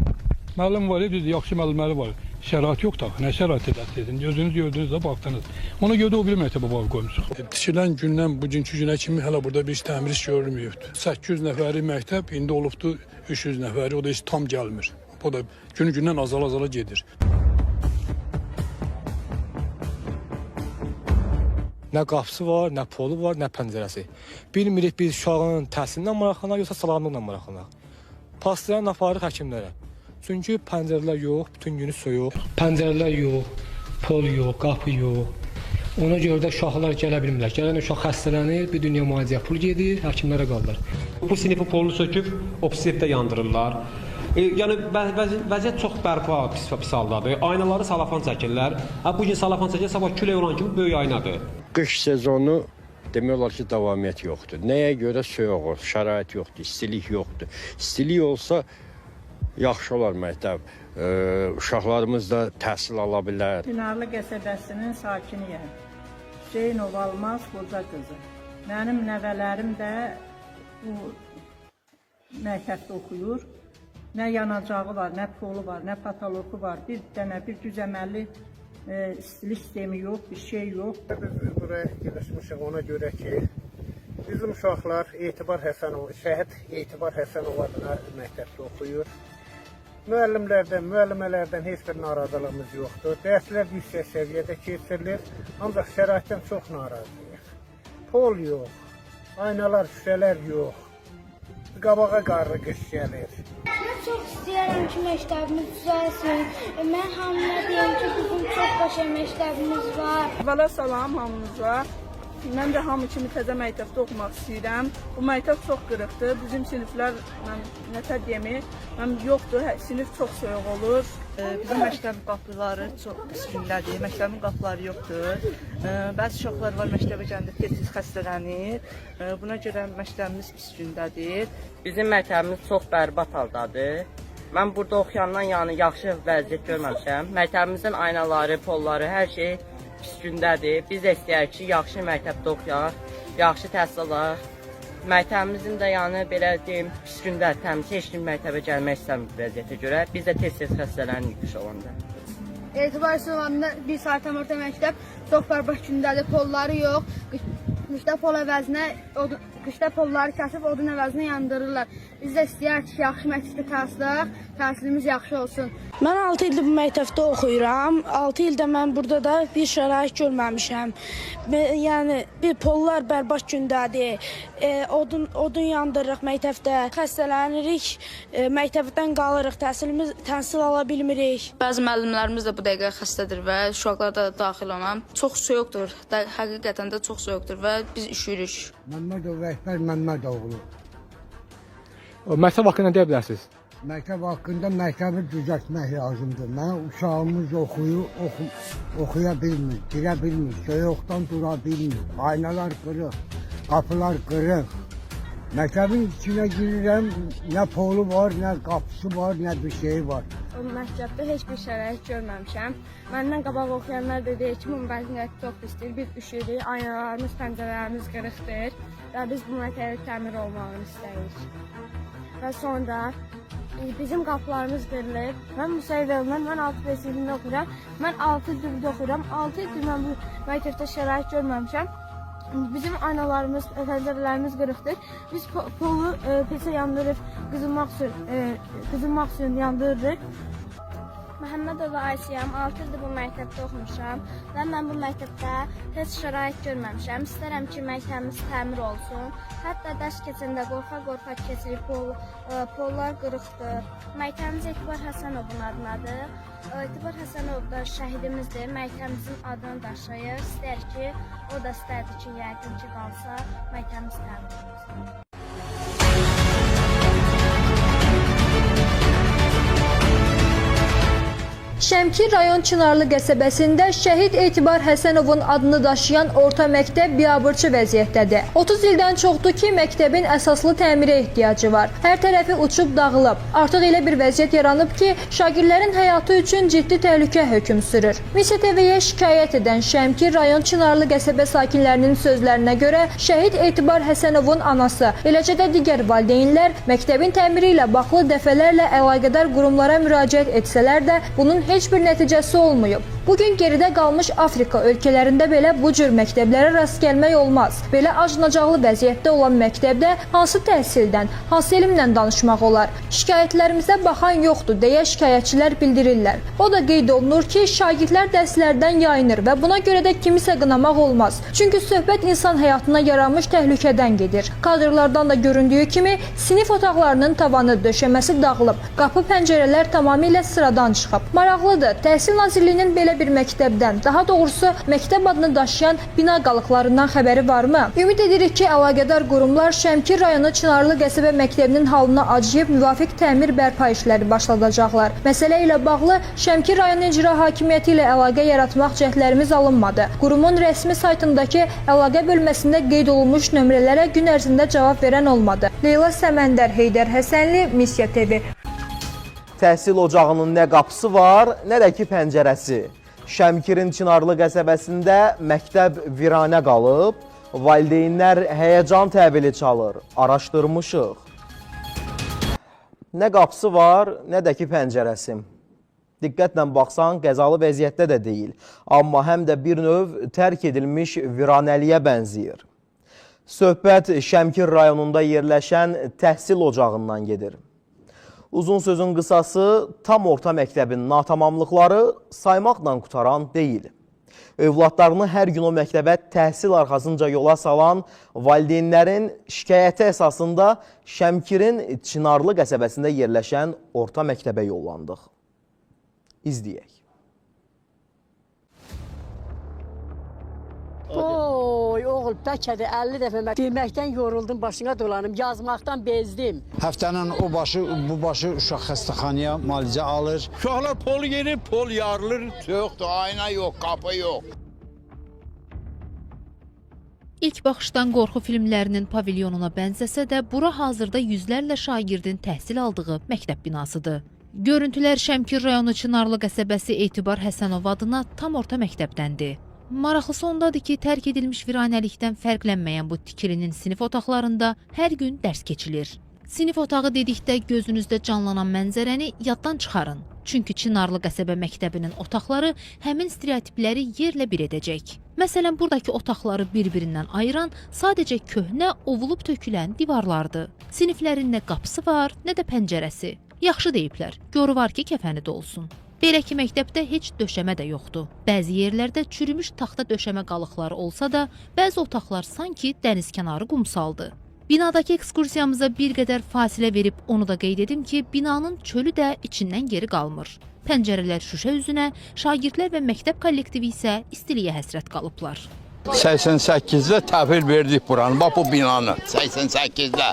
Müəllim var, düzdür, yaxşı müəllimləri var. Şərait yoxdur axı, nə şərait edəsiniz? Özünüz gördünüz də, baxdınız. Ona görə də o biri məktəbə bağlı qoymuşuq. Tikilən gündən bugünkü günə kimi hələ burada bir təmir iş görülməyibdir. 800 nəfəri məktəb, indi olubdur 300 nəfəri, o da heç tam gəlmir. O da gün-gündən azala-azala gedir. Nə qapısı var, nə polu var, nə pəncərəsi. Bilmirik biz uşağın təhsilindən maraqlanaq, yoxsa salamlıqla maraqlanaq. Pastayanı aparırıq həkimlərə. Çünki pəncərələr yox, bütün günü soyuq. Pəncərələr yox, pol yox, qapı yox. Ona görə də uşaqlar gələ bilmirlər. Gələn uşaq xəstələnir, bir dünya müalicəyə pul gedir, həkimlərə qalırlar. Bu sinifin polunu söküb, o sinifdə yandırırlar. Yəni vəziyyət çox bərpa, pis haldadır. Aynaları salafan çəkirlər. Bu gün salafan çəkir, sabah külək olan kimi böyük aynadır. Qış sezonu demək olar ki, davamiyyət yoxdur. Nəyə görə soyuq, şərait yoxdur, istilik yoxdur. İstilik olsa yaxşı olar məktəb. Uşaqlarımız da təhsil ala bilər. Çınarlı qəsəbəsinin sakiniyəm. Hüseynov Almaz qoca qızı. Mənim nəvələrim də bu məktəbdə oxuyur. Nə yanacağı var, nə polu var, nə patoloku var. Bir dənə bir düz əməlli istilik sistemi yox, bir şey yox. Biz buraya yığışmışıq ona görə ki, bizim uşaqlar Etibar Həsənov, Şəhid Etibar Həsənov adına məktəbdə oxuyur. Müəllimlərdən, müəllimələrdən heç bir narazılığımız yoxdur. Dərslər yüksək səviyyədə keçirilir, ancaq şəraitdən çox narazıyıq. Pol yox, aynalar, şüşələr yox. Qabağa qarlı qış gəlir. Mən çox istəyirəm ki, məktəbimiz düzəlsin. Mən hamıya deyim ki, bizim çox qəşəng məktəbimiz var. Əvvəla salam hamınıza. Mən də hamı kimi təzə məktəbdə oxumaq istəyirəm. Bu məktəb çox qırıqdır. Bizim siniflər, nətər deyim, yoxdur. Sinif çox soyuq olur. Bizim məktəbin qapıları çox pis gündədir. Məktəbin qapıları yoxdur. Bəzi uşaqlar var, məktəbə gələndə tez-tez xəstələnir. Buna görə məktəbimiz pis gündədir. Bizim məktəbimiz çox bərbad haldadır. Mən burada oxuyandan yəni yaxşı vəziyyət görməmişəm. Məktəbimizin aynaları, polları, hər şey pis gündədir. Biz də istəyirik ki, yaxşı məktəbdə oxuyaq, yaxşı təhsil alaq. Məktəbimizin də yəni belə deyim, pis gündə təmiz, heç kim məktəbə gəlmək istəmir vəziyyətə görə. Biz də tez-tez xəstələnirik qış olanda. Etibar Həsənovun bir saat tam orta məktəb çox bərbad gündədir, polları yox. Qışda pol əvəzinə, qışda polları kəsib odun əvəzinə yandırırlar. Biz də istəyirik ki, yaxşı məktəbdə təhsil alaq, təhsilimiz yaxşı olsun. Mən 6 ildir bu məktəbdə oxuyuram. 6 ildə mən burada da bir şərait görməmişəm. Yəni bir pollar bərbad gündədir. Odun yandırırıq məktəbdə. Xəstələnirik, məktəbdən qalırıq, təhsil ala bilmirik. Bəzi müəllimlərimiz də bu dəqiqə xəstədir və uşaqlar da daxil olan. Çox soyuqdur, həqiqətən də çox soyuqdur və biz üşüyürük. Məmmədov Rəhbər Məmmədoğlu. Məktəb haqqında nə deyə bilərsiniz? Məktəb haqqında məktəbi düzəltmək lazımdır. Mənim uşağımız oxuyur, oxuya bilmir, girə bilmir, soyuqdan dura bilmir. Aynalar qırıq, qapılar qırıq. Məktəbin içinə girirəm, nə polu var, nə qapısı var, nə bir şeyi var. O məktəbdə heç bir şərait görməmişəm. Məndən qabaq oxuyanlar da deyir ki, bu vəziyyət çox pisdir, biz üşüyürük, aynalarımız, pəncərələrimiz qırıqdır və biz bu məktəbin təmir olmağını istəyirik. Və sonra Bizim qapılarımız qırılıb. Mən Musayev Elman, mən 6B sinifində oxuyuram. Mən 6 ildir burada oxuyuram. 6 ildir mən bu məktəbdə şərait görməmişəm. Bizim aynalarımız, pəncərələrimiz qırıqdır. Biz polu peçə yandırıb qızınmaq üçün yandırırıq. Məhəmmədova Aysiyam, 6 ildir bu məktəbdə oxumuşam və mən bu məktəbdə heç şərait görməmişəm. İstərəm ki, məktəbimiz təmir olsun. Hətta dərs keçəndə qorxa-qorxa keçirik, pollar qırıqdır. Məktəbimiz Etibar Həsənovun adınadır. Etibar Həsənov da şəhidimizdir, məktəbimizin adını daşıyır. İstər ki, o da istərdi ki, yəqin ki, qalsa, məktəbimiz təmir olsun. Şəmkir rayon Çınarlı qəsəbəsində Şəhid Etibar Həsənovun adını daşıyan orta məktəb biabırçı vəziyyətdədir. 30 ildən çoxdur ki, məktəbin əsaslı təmirə ehtiyacı var. Hər tərəfi uçub dağılıb. Artıq elə bir vəziyyət yaranıb ki, şagirdlərin həyatı üçün ciddi təhlükə hökm sürür. Missiya TV-yə şikayət edən Şəmkir rayon Çınarlı qəsəbə sakinlərinin sözlərinə görə Şəhid Etibar Həsənovun anası, eləcə də digər valideynlər məktəbin təmiri ilə bağlı dəfələrlə əlaqədar qurumlara müraciət etsələr də bunun heç bir nəticəsi olmayıb. Bugün geridə qalmış Afrika ölkələrində belə bu cür məktəblərə rast gəlmək olmaz. Belə acınacaqlı vəziyyətdə olan məktəbdə hansı təhsildən, hansı elmlə danışmaq olar? Şikayətlərimizə baxan yoxdur deyə şikayətçilər bildirirlər. O da qeyd olunur ki, şagirdlər dərslərdən yayınır və buna görə də kimisə qınamaq olmaz. Çünki söhbət insan həyatına yaranmış təhlükədən gedir. Kadrlardan da göründüyü kimi sinif otaqlarının tavanı, döşəməsi dağılıb, qapı pəncərələr tamamilə sıradan çıxıb. Maraqlıdır, Təhsil Nazirliyinin belə bir məktəbdən, daha doğrusu məktəb adını daşıyan bina qalıqlarından xəbəri varmı? Ümid edirik ki, əlaqədar qurumlar Şəmkir rayonu Çınarlı qəsəbə məktəbinin halına acıyıb müvafiq təmir bərpa işləri başladacaqlar. Məsələ ilə bağlı Şəmkir rayonu icra hakimiyyəti ilə əlaqə yaratmaq cəhdlərimiz alınmadı. Qurumun rəsmi saytındakı əlaqə bölməsində qeyd olunmuş nömrələrə gün ərzində cavab verən olmadı. Leyla Səməndər, Heydər Həsənli, Missiya TV. Təhsil ocağının nə qapısı var, nə də ki pəncərəsi. Şəmkirin Çınarlı qəsəbəsində məktəb viranə qalıb, valideynlər həyəcan təbili çalır, araşdırmışıq. Nə qapısı var, nə də ki pəncərəsi. Diqqətlə baxsan, qəzalı vəziyyətdə də deyil, amma həm də bir növ tərk edilmiş viranəliyə bənzəyir. Söhbət Şəmkir rayonunda yerləşən təhsil ocağından gedir. Uzun sözün qısası, tam orta məktəbin natamamlıqları saymaqla qutaran deyil. Övladlarını hər gün o məktəbə təhsil arxasınca yola salan valideynlərin şikayəti əsasında Şəmkirin Çınarlı qəsəbəsində yerləşən orta məktəbə yollandıq. İzləyək. Oy oğul, bəlkə də 50 dəfə deməkdən yoruldum, başına dolanım, yazmaqdan bezdim. Həftənin o başı, bu başı uşaq xəstəxanaya müalicə alır. Uşaqlar pol yerir, pol yarılır, yoxdur, ayna yox, qapı yox. İlk baxışdan qorxu filmlərinin pavilyonuna bənzəsə də, bura hazırda yüzlərlə şagirdin təhsil aldığı məktəb binasıdır. Görüntülər Şəmkir rayonu Çınarlı qəsəbəsi Etibar Həsənov adına tam orta məktəbdəndir. Maraqlısı ondadır ki, tərk edilmiş viranəlikdən fərqlənməyən bu tikilinin sinif otaqlarında hər gün dərs keçilir. Sinif otağı dedikdə gözünüzdə canlanan mənzərəni yaddan çıxarın. Çünki Çınarlı qəsəbə məktəbinin otaqları həmin stereotipləri yerlə bir edəcək. Məsələn, buradakı otaqları bir-birindən ayıran sadəcə köhnə, ovulub tökülən divarlardır. Siniflərin nə qapısı var, nə də pəncərəsi. Yaxşı deyiblər, yoru var ki, kəfəni dolsun. Belə ki, məktəbdə heç döşəmə də yoxdur. Bəzi yerlərdə çürümüş taxta döşəmə qalıqları olsa da, bəzi otaqlar sanki dənizkənarı qumsaldı. Binadakı ekskursiyamıza bir qədər fasilə verib onu da qeyd edim ki, binanın çölü də içindən geri qalmır. Pəncərələr şüşə üzünə, şagirdlər və məktəb kollektivi isə istiliyə həsrət qalıblar. 88-də təhvil verdik buranı, bax bu binanı, 88-də.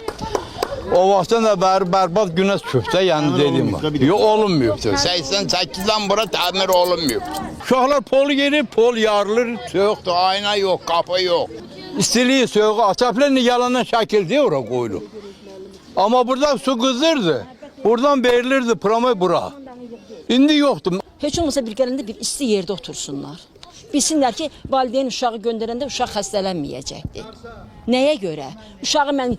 O vaxtdan da bərbad günə düşüb də, yəni dediyim var. Yox, olunmayıbdır. 88-dən bura təmir olunmayıbdır. Uşaqlar pol yerir, pol yarılır, yoxdur, ayna yox, qapı yox. İstiliyi, soyuğu, ataplarını yalandan şəkil deyə ora qoyulub. Amma buradan su qızdırdı, buradan verilirdi promoy bura. İndi yoxdur. Heç olmasa bir gələndə bir isti yerdə otursunlar. Bilsinlər ki, valideyn uşağı göndərəndə uşaq xəstələnməyəcəkdir. Nəyə görə? Uşağı mən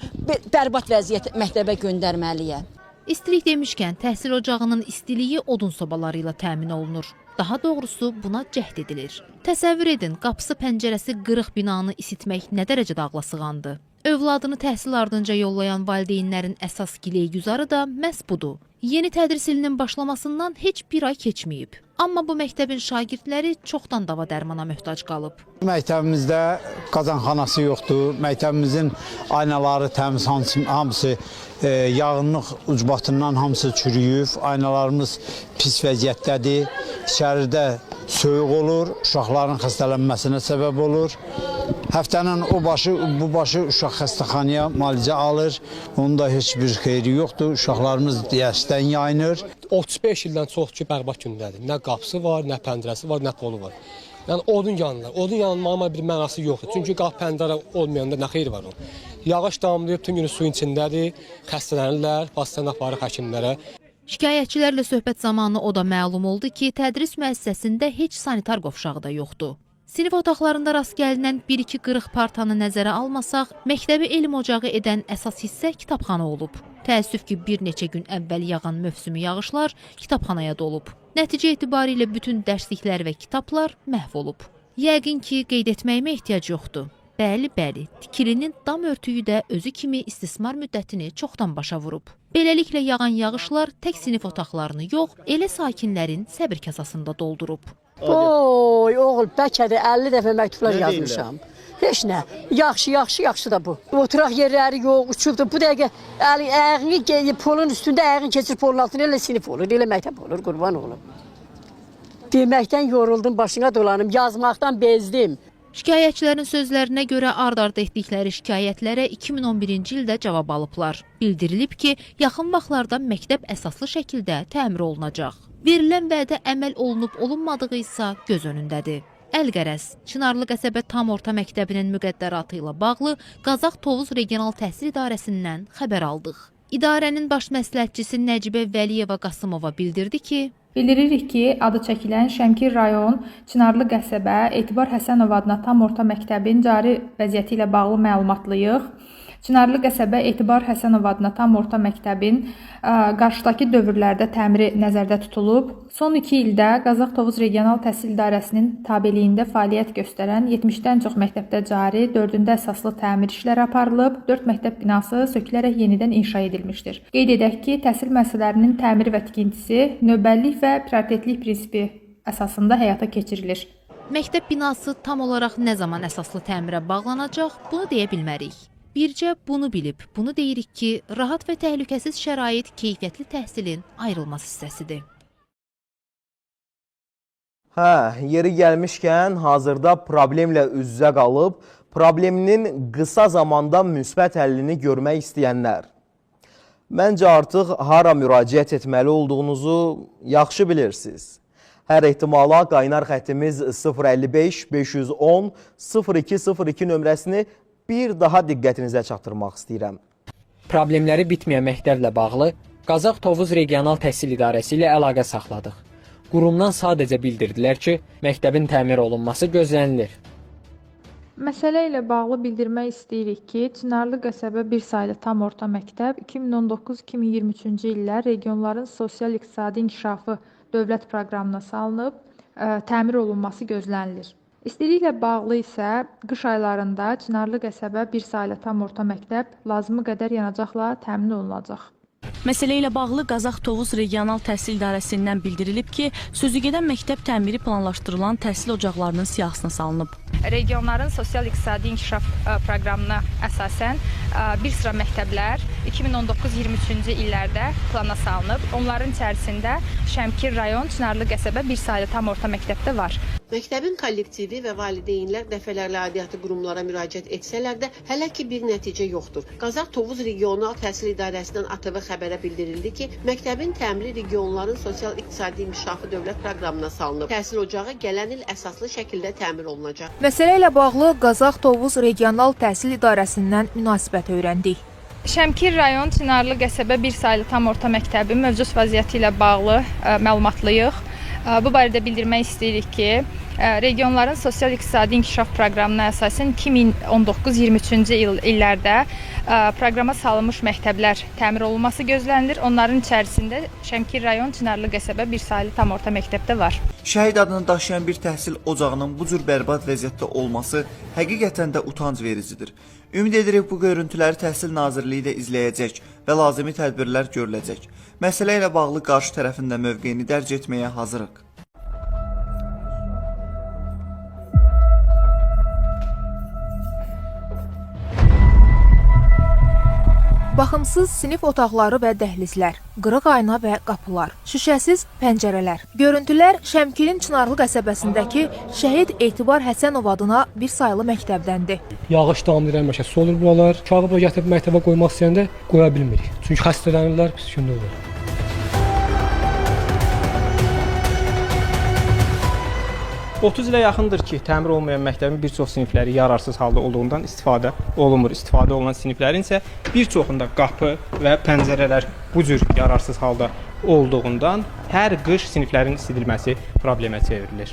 bərbad vəziyyət məktəbə göndərməliyəm. İstilik demişkən, təhsil ocağının istiliyi odun sobaları ilə təmin olunur. Daha doğrusu buna cəhd edilir. Təsəvvür edin, qapısı pəncərəsi qırıq binanı isitmək nə dərəcədə ağlasığandı. Övladını təhsil ardınca yollayan valideynlərin əsas gileygüzarı da məhz budur. Yeni tədris ilinin başlamasından heç bir ay keçməyib. Amma bu məktəbin şagirdləri çoxdan dava dərmana möhtac qalıb. Məktəbimizdə qazanxanası yoxdur. Məktəbimizin aynaları təmiz, hamısı yağınlıq ucbatından hamısı çürüyüb. Aynalarımız pis vəziyyətdədir. İçəridə soyuq olur, uşaqların xəstələnməsinə səbəb olur. Həftənin o başı, bu başı uşaq xəstəxanaya müalicə alır. Onun da heç bir xeyri yoxdur. Uşaqlarımız dərsdən yayınır. 35 ildən çox ki, bərbad gündədir. Nə qapısı var, nə pəncərəsi var, nə polu var. Yəni odun yanırlar. Odun yanmağın bir mənası yoxdur. Çünki qapı pəncərə olmayanda nə xeyri var onun? Yağış damlayıb, bütün günü suyun içindədir, xəstələnirlər, pastan aparır həkimlərə. Şikayətçilərlə söhbət zamanı o da məlum oldu ki, tədris müəssisəsində heç sanitar qovşağı da yoxdur. Sinif otaqlarında rast gəlinən bir-iki qırıq partanı nəzərə almasaq, məktəbi elm ocağı edən əsas hissə kitabxana olub. Təəssüf ki, bir neçə gün əvvəl yağan mövsümi yağışlar kitabxanaya dolub. Nəticə etibarilə bütün dərsliklər və kitablar məhv olub. Yəqin ki, qeyd etməyimə ehtiyac yoxdur. Bəli, bəli, tikilinin dam örtüyü də özü kimi istismar müddətini çoxdan başa vurub. Beləliklə yağan yağışlar tək sinif otaqlarını yox, elə sakinlərin səbir kasasında doldurub. Oy, oğul, bəlkə də 50 dəfə məktublar yazmışam. Heç nə. Yaxşı, yaxşı, yaxşı da bu. Oturaq yerləri yox, uçubdur. Bu dəqiqə ayağını polun üstündə ayağını keçir polun altına, elə sinif olur, elə məktəb olur, qurban olum. Deməkdən yoruldum, başına dolanım, yazmaqdan bezdim. Şikayətçilərin sözlərinə görə ard-arda etdikləri şikayətlərə 2011-ci ildə cavab alıblar. Bildirilib ki, yaxın vaxtlarda məktəb əsaslı şəkildə təmir olunacaq. Verilən vədə əməl olunub olunmadığı isə göz önündədir. Əlqərəz, Çınarlı qəsəbə tam orta məktəbinin müqəddəratı ilə bağlı Qazax Tovuz Regional Təhsil İdarəsindən xəbər aldıq. İdarənin baş məsləhətçisi Nəcibə Vəliyeva Qasımova bildirdi ki, Bildiririk ki, adı çəkilən Şəmkir rayon Çınarlı qəsəbə Etibar Həsənov adına tam orta məktəbin cari vəziyyəti ilə bağlı məlumatlıyıq. Çınarlı qəsəbə Etibar Həsənov adına tam orta məktəbin qarşıdakı dövrlərdə təmiri nəzərdə tutulub. Son 2 ildə Qazax Tovuz Regional Təhsil İdarəsinin tabeliyində fəaliyyət göstərən 70-dən çox məktəbdə cari, 4-ündə əsaslı təmir işləri aparılıb, 4 məktəb binası sökülərək yenidən inşa edilmişdir. Qeyd edək ki, təhsil müəssisələrinin təmiri və tikintisi növbəllik və prioritetlik prinsipi əsasında həyata keçirilir. Məktəb binası tam olaraq nə zaman əsaslı təmirə bağlanacaq, bunu deyə bilmərik. Bircə bunu bilib, bunu deyirik ki, rahat və təhlükəsiz şərait keyfiyyətli təhsilin ayrılmaz hissəsidir. Hə, yeri gəlmişkən hazırda problemlə üz-üzə qalıb, probleminin qısa zamanda müsbət həllini görmək istəyənlər. Məncə artıq hara müraciət etməli olduğunuzu yaxşı bilirsiniz. Hər ehtimala qaynar xəttimiz 055 510 0202 nömrəsini bir daha diqqətinizə çatdırmaq istəyirəm. Problemləri bitməyən məktəblə bağlı Qazax Tovuz Regional Təhsil İdarəsi ilə əlaqə saxladıq. Qurumdan sadəcə bildirdilər ki, məktəbin təmir olunması gözlənilir. Məsələ ilə bağlı bildirmək istəyirik ki, Çınarlı qəsəbə bir saylı tam orta məktəb 2019-2023-cü illər regionların sosial-iqtisadi inkişafı dövlət proqramına salınıb, təmir olunması gözlənilir. İstiliklə bağlı isə qış aylarında Çınarlı qəsəbə bir saylı tam orta məktəb lazımı qədər yanacaqla təmin olunacaq. Məsələ ilə bağlı Qazax Tovuz Regional Təhsil İdarəsindən bildirilib ki, sözügedən məktəb təmiri planlaşdırılan təhsil ocaqlarının siyahısına salınıb. Regionların sosial-iqtisadi inkişaf proqramına əsasən bir sıra məktəblər 2019-23-cü illərdə plana salınıb. Onların içərisində Şəmkir rayon Çınarlı qəsəbə bir saylı tam orta məktəbdə var. Məktəbin kollektivi və valideynlər dəfələrlə aidiyyatı qurumlara müraciət etsələr də hələ ki bir nəticə yoxdur. Qazax Tovuz Regional Təhsil İdarəsindən ATV xəbərə bildirildi ki, məktəbin təmiri regionların sosial-iqtisadi inkişafı dövlət proqramına salınıb. Təhsil ocağı gələn il əsaslı şəkildə təmir olunacaq. Məsələ ilə bağlı Qazax Tovuz Regional Təhsil İdarəsindən münasibət öyrəndik. Şəmkir rayon Çınarlı qəsəbə bir saylı tam orta məktəbi mövcud vəziyyəti ilə bağlı məlumatlıyıq. Bu barədə bildirmək istəyirik ki, Regionların sosial-iqtisadi inkişaf proqramına əsasən 2019-23-cü illərdə proqrama salınmış məktəblər təmir olunması gözlənilir. Onların içərisində Şəmkir rayon Çınarlı qəsəbə bir saylı tam orta məktəb də var. Şəhid adını daşıyan bir təhsil ocağının bu cür bərbad vəziyyətdə olması həqiqətən də utanc vericidir. Ümid edirik bu görüntüləri Təhsil Nazirliyi də izləyəcək və lazımi tədbirlər görüləcək. Məsələ ilə bağlı qarşı tərəfin də mövqeyini dərc etməyə hazırıq. Baxımsız sinif otaqları və dəhlizlər, qırıq ayna və qapılar, şüşəsiz pəncərələr. Görüntülər Şəmkirin Çınarlı qəsəbəsindəki Şəhid Etibar Həsənov adına bir saylı məktəbdəndir. Yağış damlayır, həmişə su olur buralar. Uşağı bura gətirib məktəbə qoymaq istəyəndə qoya bilmirik. Çünki xəstələnirlər, pis gündə olur. 30 ilə yaxındır ki, təmir olmayan məktəbin bir çox sinifləri yararsız halda olduğundan istifadə olunmur. İstifadə olunan siniflərin isə bir çoxunda qapı və pəncərələr bu cür yararsız halda olduğundan hər qış siniflərin isidilməsi problemə çevrilir.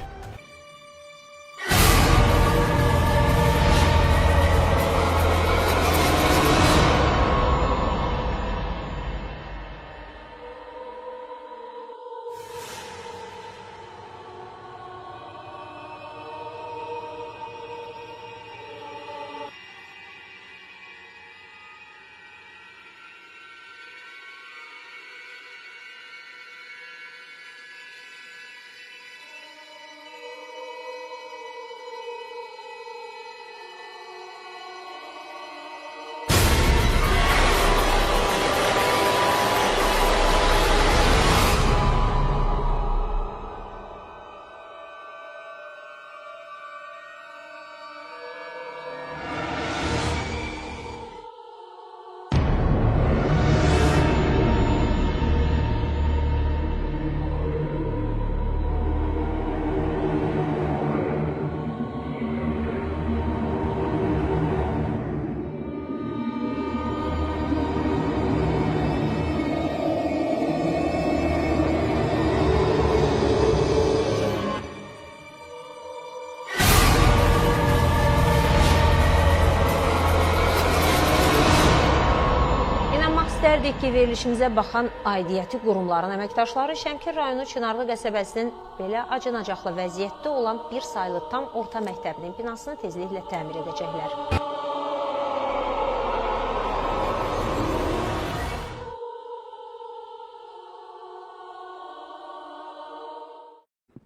İstərdik ki, verilişimizə baxan aidiyyəti qurumların əməkdaşları Şəmkir rayonu Çınarlı qəsəbəsinin belə acınacaqlı vəziyyətdə olan bir saylı tam orta məktəbinin binasını tezliklə təmir edəcəklər.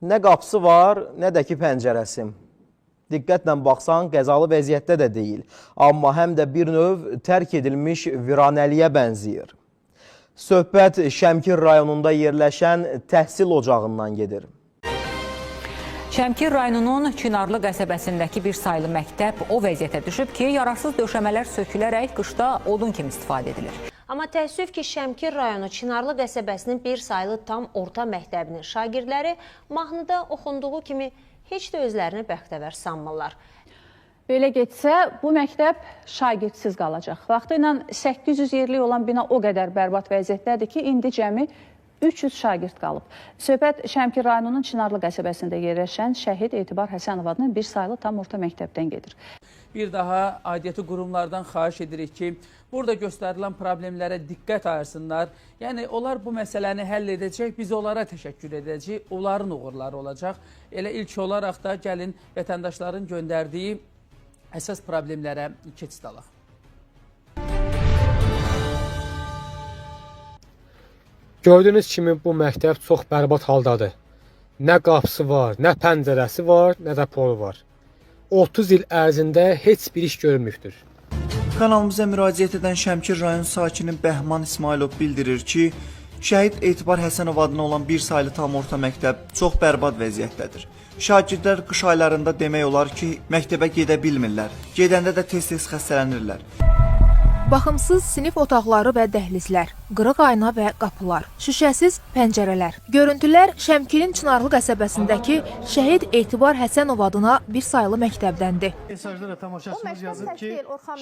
Nə qapısı var, nə də ki pəncərəsi. Diqqətlə baxsan, qəzalı vəziyyətdə də deyil. Amma həm də bir növ tərk edilmiş viranəliyə bənzəyir. Söhbət Şəmkir rayonunda yerləşən təhsil ocağından gedir. Şəmkir rayonunun Çınarlı qəsəbəsindəki bir saylı məktəb o vəziyyətə düşüb ki, yararsız döşəmələr sökülərək qışda odun kimi istifadə edilir. Amma təəssüf ki, Şəmkir rayonu Çınarlı qəsəbəsinin bir saylı tam orta məktəbinin şagirdləri mahnıda oxunduğu kimi heç də özlərini bəxtəvər sanmırlar. Belə getsə, bu məktəb şagirdsiz qalacaq. Vaxtı ilə 800 yerlik olan bina o qədər bərbad vəziyyətdədir ki, indi cəmi 300 şagird qalıb. Söhbət Şəmkir rayonunun Çınarlı qəsəbəsində yerləşən Şəhid Etibar Həsənov adına bir saylı tam orta məktəbdən gedir. Bir daha aidiyyəti qurumlardan xahiş edirik ki, burada göstərilən problemlərə diqqət ayırsınlar. Yəni, onlar bu məsələni həll edəcək, biz onlara təşəkkür edəcəyik, onların uğurları olacaq. Elə ilk olaraq da gəlin vətəndaşların göndərdiyi əsas problemlərə keçid alaq. Gördüyünüz kimi bu məktəb çox bərbad haldadır. Nə qapısı var, nə pəncərəsi var, nə də polu var. 30 il ərzində heç bir iş görmüşdür. Kanalımıza müraciət edən Şəmkir rayon sakini Bəhman İsmailov bildirir ki, Şəhid Etibar Həsənov adına olan bir saylı tam orta məktəb çox bərbad vəziyyətdədir. Şagirdlər qış aylarında demək olar ki, məktəbə gedə bilmirlər. Gedəndə də tez-tez xəstələnirlər. Baxımsız sinif otaqları və dəhlizlər, qırıq ayna və qapılar, şüşəsiz pəncərələr. Görüntülər Şəmkirin Çınarlı qəsəbəsindəki Şəhid Etibar Həsənov adına bir saylı məktəbdəndir. Mesajlara tamaşaçımız yazıb ki,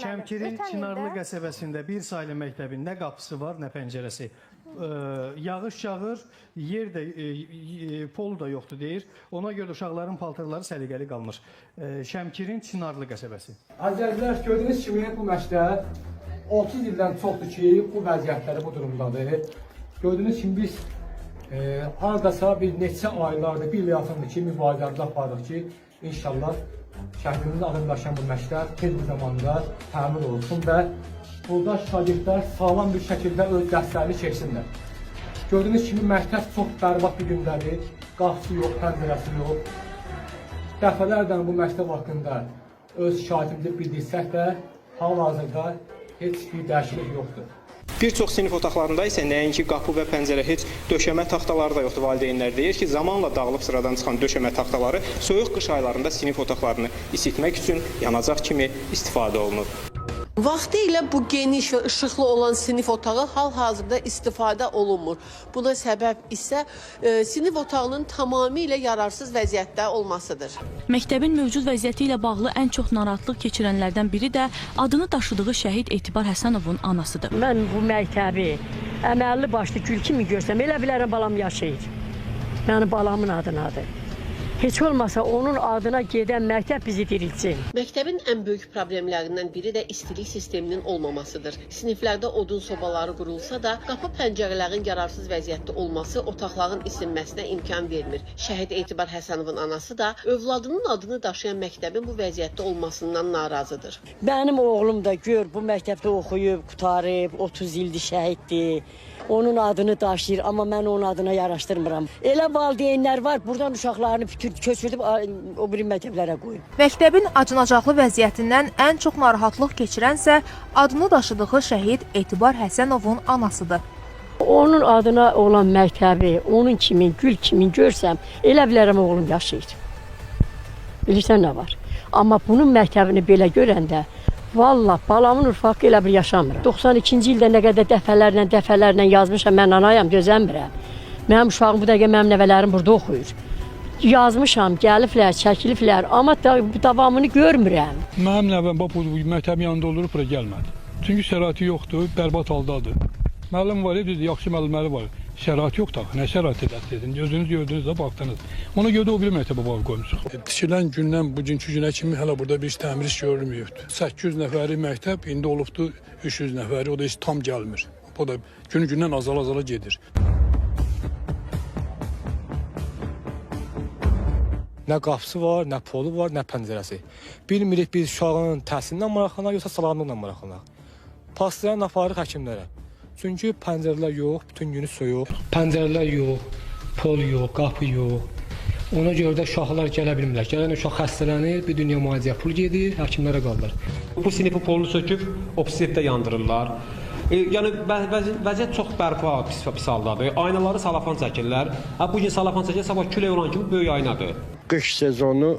Şəmkirin Çınarlı qəsəbəsində bir saylı məktəbin nə qapısı var, nə pəncərəsi. Yağış yağır, yer də polu da yoxdur deyir. Ona görə də uşaqların paltarları səliqəli qalmır. Şəmkirin Çınarlı qəsəbəsi. Əzizlər, gördüyünüz kimi bu məktəb 30 ildən çoxdur ki, bu vəziyyətləri, bu durumdadır. Gördüyünüz kimi biz hardasa bir neçə aylardır, bir il yaxındır ki, mübarizəmizi aparırıq ki, inşallah şəhidimizin adını daşıyan bu məktəb tez bir zamanda təmir olunsun və burada şagirdlər sağlam bir şəkildə öz dərslərini keçsinlər. Gördüyünüz kimi məktəb çox bərbad bir gündədir, qapısı yox, pəncərəsi yox. Dəfələrlə bu məktəb haqqında öz şikayətimizi bildirsək də, hal-hazırda heç bir dəyişiklik yoxdur. Bir çox sinif otaqlarında isə nəinki qapı və pəncərə, heç döşəmə taxtaları da yoxdur. Valideynlər deyir ki, zamanla dağılıb sıradan çıxan döşəmə taxtaları soyuq qış aylarında sinif otaqlarını isitmək üçün yanacaq kimi istifadə olunur. Vaxtilə bu geniş və işıqlı olan sinif otağı hal-hazırda istifadə olunmur. Buna səbəb isə sinif otağının tamamilə yararsız vəziyyətdə olmasıdır. Məktəbin mövcud vəziyyəti ilə bağlı ən çox narahatlıq keçirənlərdən biri də adını daşıdığı şəhid Etibar Həsənovun anasıdır. Mən bu məktəbi əməlli başlı gül kimi görsəm, elə bilərəm balam yaşayır. Mənim balamın adınadır. Heç olmasa onun adına gedən məktəb bizi diriltsin. Məktəbin ən böyük problemlərindən biri də istilik sisteminin olmamasıdır. Siniflərdə odun sobaları qurulsa da, qapı pəncərələrin yararsız vəziyyətdə olması otaqların isinməsinə imkan vermir. Şəhid Etibar Həsənovun anası da övladının adını daşıyan məktəbin bu vəziyyətdə olmasından narazıdır. Mənim oğlum da gör bu məktəbdə oxuyub, qurtarıb, 30 ildir şəhiddir. Onun adını daşıyır, amma mən onun adına yaraşdırmıram. Elə valideynlər var, buradan uşaqlarını bütün köçürdüb o biri məktəblərə qoyub. Məktəbin acınacaqlı vəziyyətindən ən çox narahatlıq keçirənsə adını daşıdığı şəhid Etibar Həsənovun anasıdır. Onun adına olan məktəbi, onun kimi, gül kimi görsəm, elə bilərəm oğlum yaşayır. Bilirsən nə var? Amma bunun məktəbini belə görəndə, vallah balamın ufaq elə bir yaşamıram. 92-ci ildə nə qədər dəfələrlə yazmışam, mən anayam, dözəmirəm. Mənim uşağım bu dəqiqə, mənim nəvələrim burada oxuyur. Yazmışam, gəliblər, çəkiliblər, amma davamını görmürəm. Mənim nəvəm bax bu məktəbin yanında olur, bura gəlmədi. Çünki şəraiti yoxdur, bərbad haldadır. Müəllim var, düzdür, yaxşı müəllimləri var. Şərait yoxdur axı, nə şərait edəsiniz? Özünüz gördünüz də, baxdınız. Ona görə də o biri məktəbə bağ qoymuşuq. Tikilən gündən bugünkü günə kimi hələ burada bir təmir iş görülməyibdir. 800 nəfəri məktəb, indi olubdur 300 nəfəri, o da heç tam gəlmir. O da gün-gündən azala-azala gedir. Nə qapısı var, nə polu var, nə pəncərəsi. Bilmirik biz uşağın təhsilindən maraqlanaq, yoxsa sağlamlığından maraqlanaq. Pastıran aparırıq həkimlərə. Çünki pəncərələr yox, bütün günü soyuq. Pəncərələr yox, pol yox, qapı yox. Ona görə də uşaqlar gələ bilmirlər. Gələn uşaq xəstələnir, bir dünya müalicəyə pul gedir, həkimlərə qalırlar. Bu sinifin polunu söküb, o sinifdə yandırırlar. Yəni vəziyyət çox bərpa, pis haldadır. Aynaları salafan çəkirlər. Bu gün salafan çəkir, sabah külək olan kimi böyük aynadır. Qış sezonu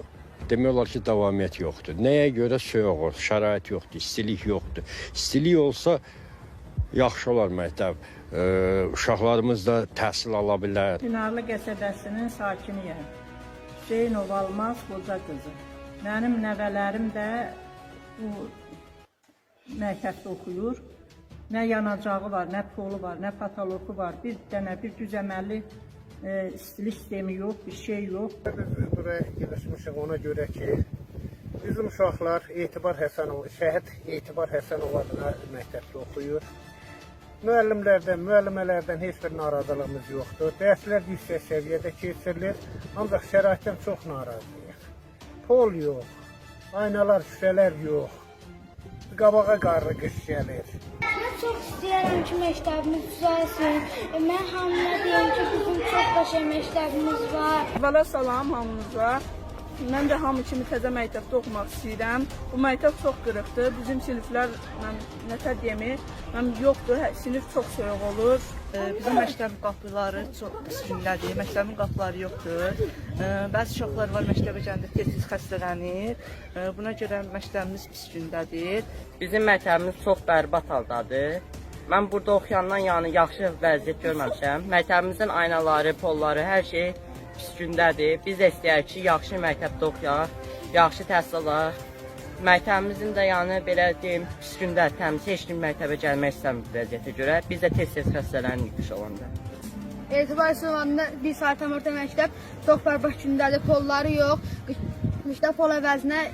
demək olar ki, davamiyyət yoxdur. Nəyə görə soyuq, şərait yoxdur, istilik yoxdur. İstilik olsa yaxşı olar məktəb. Uşaqlarımız da təhsil ala bilər. Çınarlı qəsəbəsinin sakiniyəm. Hüseynov Almaz qoca qızı. Mənim nəvələrim də bu məktəbdə oxuyur. Nə yanacağı var, nə polu var, nə patoloku var. Bir dənə bir düz əməlli istilik sistemi yox, bir şey yox. Biz buraya yığışmışıq ona görə ki, bizim uşaqlar Etibar Həsənov, şəhid Etibar Həsənov adına məktəbdə oxuyur. Müəllimlərdən, müəllimələrdən heç bir narazılığımız yoxdur. Dərslər yüksək səviyyədə keçirilir, ancaq şəraitdən çox narazıyıq. Pol yox, aynalar, şüşələr yox, qabağa qarlı qış gəlir. Mən çox istəyirəm ki, məktəbimiz düzəlsin. Mən hamıya deyim ki, bizim çox qəşəng məktəbimiz var. Əvvəla salam hamınıza. Mən də hamı kimi təzə məktəbdə oxumaq istəyirəm. Bu məktəb çox qırıqdır. Bizim siniflər, mən nətər deyim, mən yoxdur. Sinif çox soyuq olur. Bizim məktəb qapıları çox pis gündədir. Məktəbin qapıları yoxdur. Bəzi uşaqlar var məktəbə gələndə tez-tez xəstələnir. Buna görə məktəbimiz pis gündədir. Bizim məktəbimiz çox bərbad haldadır. Mən burada oxuyandan yəni yaxşı vəziyyət görməmişəm. Məktəbimizin aynaları, polları, hər şey pis gündədir. Biz də istəyirik ki, yaxşı məktəbdə oxuyaq, yaxşı təhsil alaq. Məktəbimizin də yəni belə deyim, pis gündə təmiz heç kim məktəbə gəlmək istəmir bu vəziyyətə görə. Biz də tez-tez xəstələnirik qış olanda. Etibar Həsənovun bir saat tam orta məktəb çox bərbad gündədir, polları yox. Qışda pol əvəzinə,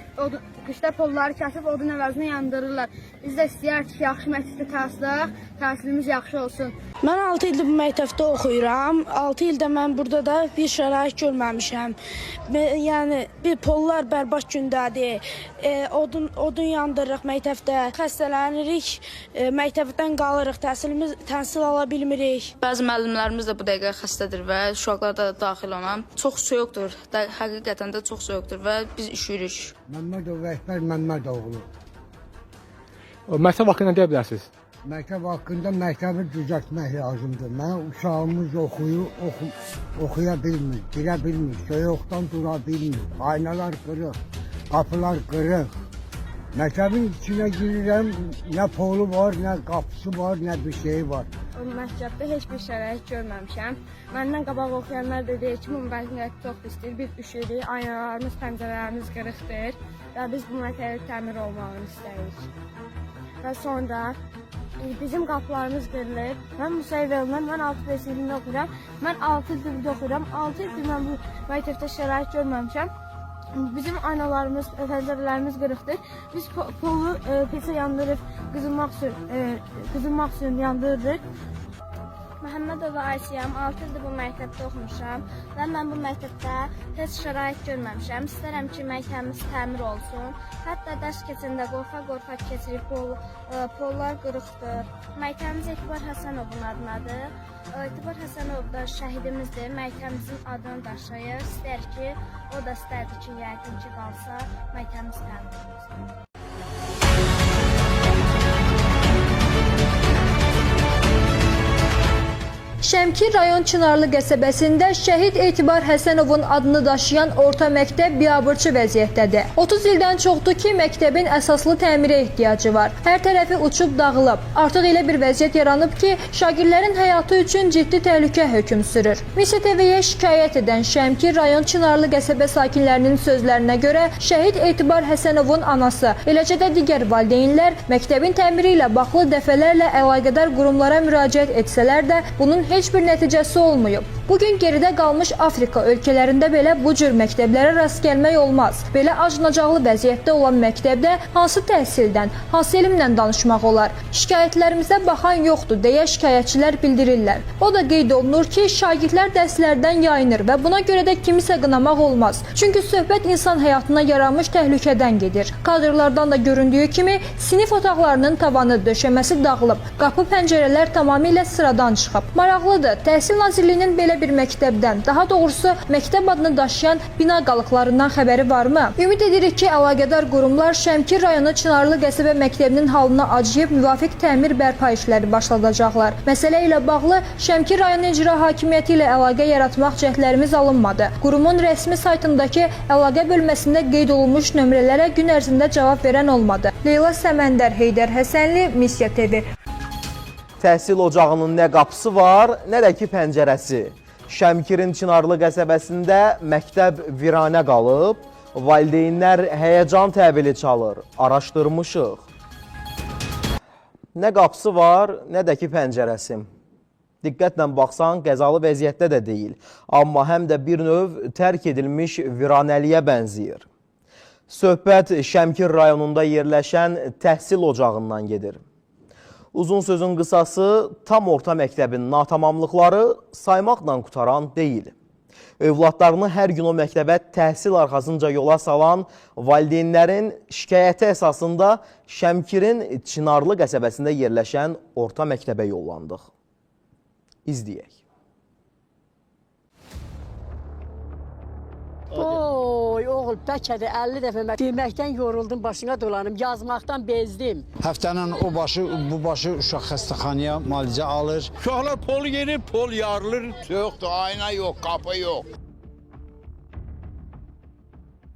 qışda polları kəsib odun əvəzinə yandırırlar. Biz də istəyərik ki, yaxşı məktəbdə təhsil alaq, təhsilimiz yaxşı olsun. Mən 6 ildir bu məktəbdə oxuyuram. 6 ildə mən burada da bir şərait görməmişəm. Yəni bir pollar bərbad gündədir. Odun yandırırıq məktəbdə. Xəstələnirik, məktəbdən qalırıq, təhsil ala bilmirik. Bəzi müəllimlərimiz də bu dəqiqə xəstədir və uşaqlar da daxil ona. Çox soyuqdur, həqiqətən də çox soyuqdur və biz üşüyürük. Məmmədov Əkbər Məmmədoğlu. Məktəb haqqında nə deyə bilərsiniz? Məktəb haqqında məktəbi düzəltmək lazımdır. Mənim uşağımız oxuyur, oxuya bilmir, girə bilmir, soyuqdan dura bilmir. Aynalar qırıq, qapılar qırıq. Məktəbin içinə girirəm, nə polu var, nə qapısı var, nə bir şeyi var. O məktəbdə heç bir şərait görməmişəm. Məndən qabaq oxuyanlar da deyir ki, bu məktəb çox pisdir, biz üşüyürük, aynalarımız, pəncərələrimiz qırıqdır və biz bu məktəbin təmir olmağını istəyirik. Və sonra bizim qapılarımız qırılır. Mən Musayev Elnur, mən 6B sinifində oxuyuram. Mən 6 ildir burada oxuyuram. 6 ildir mən bu məktəbdə şərait görməmişəm. Bizim aynalarımız, pəncərələrimiz qırıqdır. Biz polu peçə yandırıb qızınmaq üçün yandırırıq. Məhəmmədova Aysiyam, 6 ildir bu məktəbdə oxumuşam və mən bu məktəbdə heç şərait görməmişəm. İstərəm ki, məktəbimiz təmir olsun. Hətta dərs keçəndə qorxa-qorxa keçirik, pollar qırıqdır. Məktəbimiz Etibar Həsənovun adınadır. Etibar Həsənov da şəhidimizdir, məktəbimizin adını daşıyır. İstər ki, o da istərdi ki, yəqin ki, qalsa, məktəbimiz təmir olsun. Şəmkir rayon Çınarlı qəsəbəsində Şəhid Etibar Həsənovun adını daşıyan orta məktəb biabırçı vəziyyətdədir. 30 ildən çoxdur ki, məktəbin əsaslı təmirə ehtiyacı var. Hər tərəfi uçub dağılıb. Artıq elə bir vəziyyət yaranıb ki, şagirdlərin həyatı üçün ciddi təhlükə hökm sürür. Missiya TV-yə şikayət edən Şəmkir rayon Çınarlı qəsəbə sakinlərinin sözlərinə görə Şəhid Etibar Həsənovun anası, eləcə də digər valideynlər məktəbin təmiri ilə bağlı dəfələrlə əlaqədar qurumlara müraciət etsələr də bunun heç bir nəticəsi olmayıb. Bugün geridə qalmış Afrika ölkələrində belə bu cür məktəblərə rast gəlmək olmaz. Belə acınacaqlı vəziyyətdə olan məktəbdə hansı təhsildən, hansı elmlə danışmaq olar? Şikayətlərimizə baxan yoxdur deyə şikayətçilər bildirirlər. O da qeyd olunur ki, şagirdlər dərslərdən yayınır və buna görə də kimisə qınamaq olmaz. Çünki söhbət insan həyatına yaranmış təhlükədən gedir. Kadrlardan da göründüyü kimi sinif otaqlarının tavanı, döşəməsi dağılıb, qapı pəncərələr tamamilə sıradan çıxıb. Maraqlıdır, Təhsil Nazirliyinin belə bir məktəbdən, daha doğrusu məktəb adını daşıyan bina qalıqlarından xəbəri varmı? Ümid edirik ki, əlaqədar qurumlar Şəmkir rayonu Çınarlı qəsəbə məktəbinin halına acıyıb müvafiq təmir bərpa işləri başladacaqlar. Məsələ ilə bağlı Şəmkir rayonu icra hakimiyyəti ilə əlaqə yaratmaq cəhdlərimiz alınmadı. Qurumun rəsmi saytındakı əlaqə bölməsində qeyd olunmuş nömrələrə gün ərzində cavab verən olmadı. Leyla Səməndər, Heydər Həsənli, Missiya TV. Təhsil ocağının nə qapısı var, nə də ki pəncərəsi. Şəmkirin Çınarlı qəsəbəsində məktəb viranə qalıb, valideynlər həyəcan təbili çalır, araşdırmışıq. Nə qapısı var, nə də ki pəncərəsi. Diqqətlə baxsan, qəzalı vəziyyətdə də deyil, amma həm də bir növ tərk edilmiş viranəliyə bənzəyir. Söhbət Şəmkir rayonunda yerləşən təhsil ocağından gedir. Uzun sözün qısası, tam orta məktəbin natamamlıqları saymaqla qutaran deyil. Övladlarını hər gün o məktəbə təhsil arxasınca yola salan valideynlərin şikayəti əsasında Şəmkirin Çınarlı qəsəbəsində yerləşən orta məktəbə yollandıq. İzləyək. Oy oğul, bəlkə də 50 dəfə mən deməkdən yoruldum, başına dolanım, yazmaqdan bezdim. Həftənin o başı, bu başı uşaq xəstəxanaya müalicə alır. Uşaqlar pol yerir, pol yarılır, yoxdur, ayna yox, qapı yox.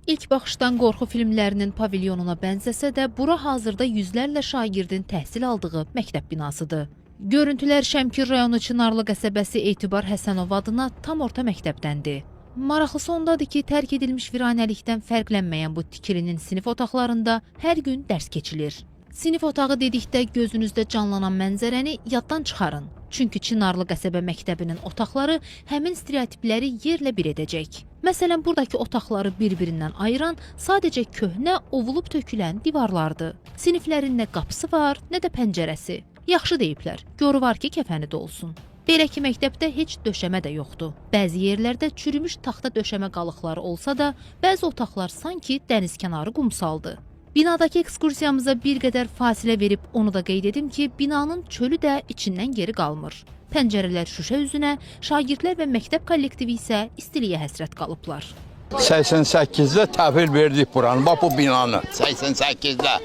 İlk baxışdan qorxu filmlərinin pavilyonuna bənzəsə də, bura hazırda yüzlərlə şagirdin təhsil aldığı məktəb binasıdır. Görüntülər Şəmkir rayonu Çınarlı qəsəbəsi Etibar Həsənov adına tam orta məktəbdəndir. Maraqlısı ondadır ki, tərk edilmiş viranəlikdən fərqlənməyən bu tikilinin sinif otaqlarında hər gün dərs keçilir. Sinif otağı dedikdə gözünüzdə canlanan mənzərəni yaddan çıxarın. Çünki Çınarlı qəsəbə məktəbinin otaqları həmin stereotipləri yerlə bir edəcək. Məsələn, buradakı otaqları bir-birindən ayıran sadəcə köhnə, ovulub tökülən divarlardır. Siniflərin nə qapısı var, nə də pəncərəsi. Yaxşı deyiblər, yoru var ki, kəfəni dolsun. Belə ki, məktəbdə heç döşəmə də yoxdur. Bəzi yerlərdə çürümüş taxta döşəmə qalıqları olsa da, bəzi otaqlar sanki dənizkənarı qumsaldı. Binadakı ekskursiyamıza bir qədər fasilə verib onu da qeyd edim ki, binanın çölü də içindən geri qalmır. Pəncərələr şüşə üzünə, şagirdlər və məktəb kollektivi isə istiliyə həsrət qalıblar. 88-də təhvil verdik buranı, bax bu binanı, 88-də.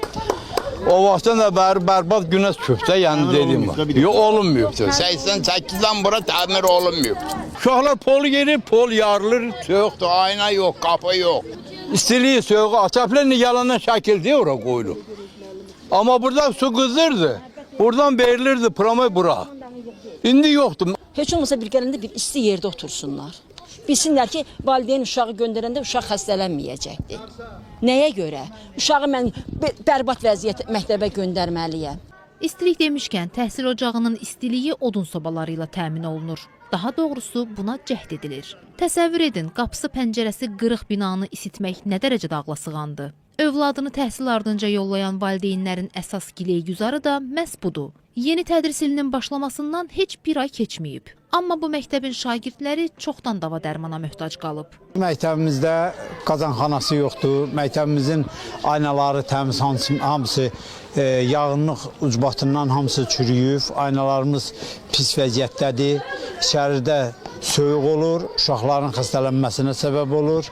O vaxtdan da bərbad günə düşüb də, yəni dediyim var. Yox, olunmayıbdır. 88-dən bura təmir olunmayıbdır. Uşaqlar pol gerir, pol yarılır, soyuqdur, ayna yox, qapı yox. İstiliyi, soyuğu, atəflər yalandan şəkil deyə ora qoyulub. Amma burada su qızdırdı, buradan verilirdi promoy bura. İndi yoxdur. Heç olmasa bir gələndə bir isti yerdə otursunlar. Bilsinlər ki, valideyn uşağı göndərəndə uşaq xəstələnməyəcəkdir. Nəyə görə? Uşağı mən bərbad vəziyyət məktəbə göndərməliyəm. İstilik demişkən, təhsil ocağının istiliyi odun sobaları ilə təmin olunur. Daha doğrusu buna cəhd edilir. Təsəvvür edin, qapısı pəncərəsi qırıq binanı isitmək nə dərəcədə ağlasığandı. Övladını təhsil ardınca yollayan valideynlərin əsas gileygüzarı da məhz budur. Yeni tədris ilinin başlamasından heç bir ay keçməyib. Amma bu məktəbin şagirdləri çoxdan dava dərmana möhtac qalıb. Məktəbimizdə qazanxanası yoxdur. Məktəbimizin aynaları təmiz, hamısı yağınlıq ucbatından hamısı çürüyüb. Aynalarımız pis vəziyyətdədir. İçəridə soyuq olur, uşaqların xəstələnməsinə səbəb olur.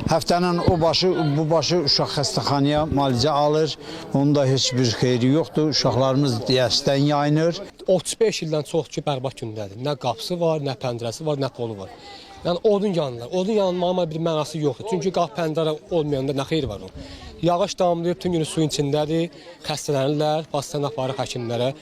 Həftənin o başı, bu başı uşaq xəstəxanaya müalicə alır. Onun da heç bir xeyri yoxdur. Uşaqlarımız dərsdən yayınır. 35 ildən çox ki, bərbad gündədir. Nə qapısı var, nə pəncərəsi var, nə polu var. Yəni odun yanırlar. Odun yanmağın bir mənası yoxdur. Çünki qapı pəncərə olmayanda nə xeyri var onun. Yağış damlayıb, bütün günü suyun içindədir, xəstələnirlər, basdan aparır həkimlərə.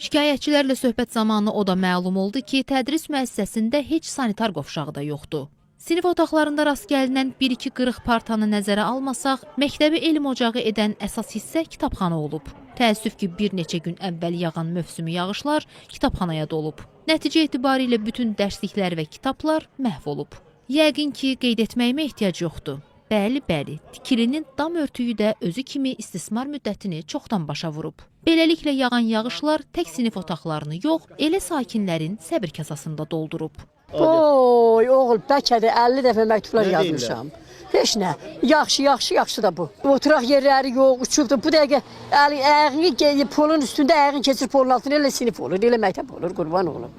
Şikayətçilərlə söhbət zamanı o da məlum oldu ki, tədris müəssisəsində heç sanitar qovşağı da yoxdur. Sinif otaqlarında rast gəlinən bir-iki qırıq partanı nəzərə almasaq, məktəbi elm ocağı edən əsas hissə kitabxana olub. Təəssüf ki, bir neçə gün əvvəl yağan mövsümi yağışlar kitabxanaya dolub. Nəticə etibarilə bütün dərsliklər və kitablar məhv olub. Yəqin ki, qeyd etməyimə ehtiyac yoxdur. Bəli, bəli, tikilinin dam örtüyü də özü kimi istismar müddətini çoxdan başa vurub. Beləliklə yağan yağışlar tək sinif otaqlarını yox, elə sakinlərin səbir kasasında doldurub. Oy, oğul, bəlkə də 50 dəfə məktublar yazmışam. Heç nə. Yaxşı, yaxşı, yaxşı da bu. Oturaq yerləri yox, uçubdur. Bu dəqiqə ayağını polun üstündə ayağını keçir polun altına, elə sinif olur, elə məktəb olur, qurban olum.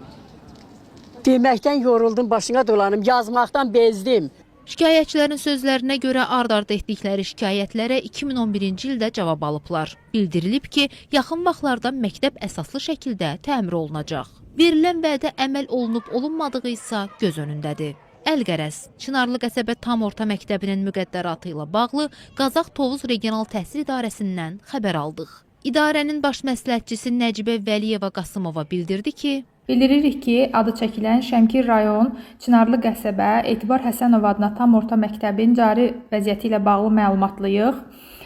Deməkdən yoruldum, başına dolanım, yazmaqdan bezdim. Şikayətçilərin sözlərinə görə ard-arda etdikləri şikayətlərə 2011-ci ildə cavab alıblar. Bildirilib ki, yaxın vaxtlarda məktəb əsaslı şəkildə təmir olunacaq. Verilən vədə əməl olunub olunmadığı isə göz önündədir. Əlqərəz, Çınarlı qəsəbə tam orta məktəbinin müqəddəratı ilə bağlı Qazax Tovuz Regional Təhsil İdarəsindən xəbər aldıq. İdarənin baş məsləhətçisi Nəcibə Vəliyeva Qasımova bildirdi ki, Bildiririk ki, adı çəkilən Şəmkir rayon Çınarlı qəsəbə Etibar Həsənov adına tam orta məktəbin cari vəziyyəti ilə bağlı məlumatlıyıq.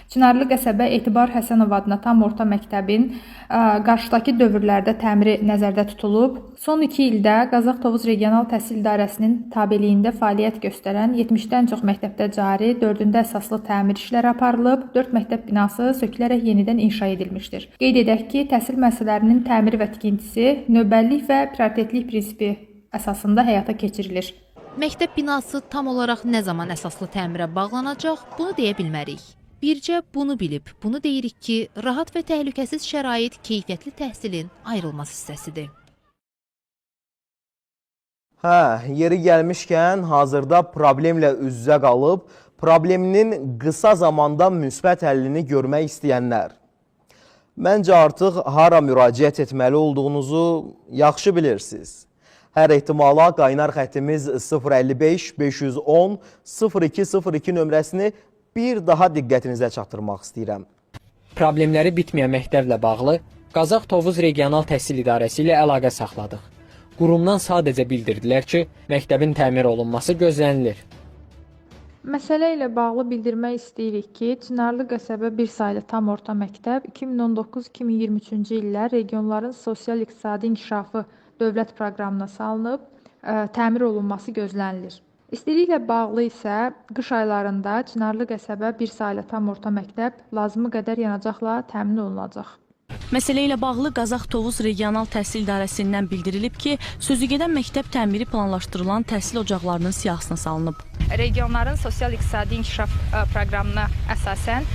Çınarlı qəsəbə Etibar Həsənov adına tam orta məktəbin qarşıdakı dövrlərdə təmiri nəzərdə tutulub. Son 2 ildə Qazax Tovuz Regional Təhsil İdarəsinin tabeliyində fəaliyyət göstərən 70-dən çox məktəbdə cari, 4-ündə əsaslı təmir işləri aparılıb, 4 məktəb binası sökülərək yenidən inşa edilmişdir. Qeyd edək ki, təhsil müəssisələrinin təmiri və tikintisi növbəllik və prioritetlik prinsipi əsasında həyata keçirilir. Məktəb binası tam olaraq nə zaman əsaslı təmirə bağlanacaq, bunu deyə bilmərik. Bircə bunu bilib, bunu deyirik ki, rahat və təhlükəsiz şərait keyfiyyətli təhsilin ayrılmaz hissəsidir. Hə, yeri gəlmişkən hazırda problemlə üz-üzə qalıb, probleminin qısa zamanda müsbət həllini görmək istəyənlər. Məncə artıq hara müraciət etməli olduğunuzu yaxşı bilirsiniz. Hər ehtimala qaynar xəttimiz 055 510 0202 nömrəsini bir daha diqqətinizə çatdırmaq istəyirəm. Problemləri bitməyən məktəblə bağlı Qazax Tovuz Regional Təhsil İdarəsi ilə əlaqə saxladıq. Qurumdan sadəcə bildirdilər ki, məktəbin təmir olunması gözlənilir. Məsələ ilə bağlı bildirmək istəyirik ki, Çınarlı qəsəbə bir saylı tam orta məktəb 2019-2023-cü illər regionların sosial-iqtisadi inkişafı dövlət proqramına salınıb, təmir olunması gözlənilir. İstiliklə bağlı isə qış aylarında Çınarlı qəsəbə bir saylı tam orta məktəb lazımı qədər yanacaqla təmin olunacaq. Məsələ ilə bağlı Qazax Tovuz Regional Təhsil İdarəsindən bildirilib ki, sözügedən məktəb təmiri planlaşdırılan təhsil ocaqlarının siyahısına salınıb. Regionların sosial-iqtisadi inkişaf proqramına əsasən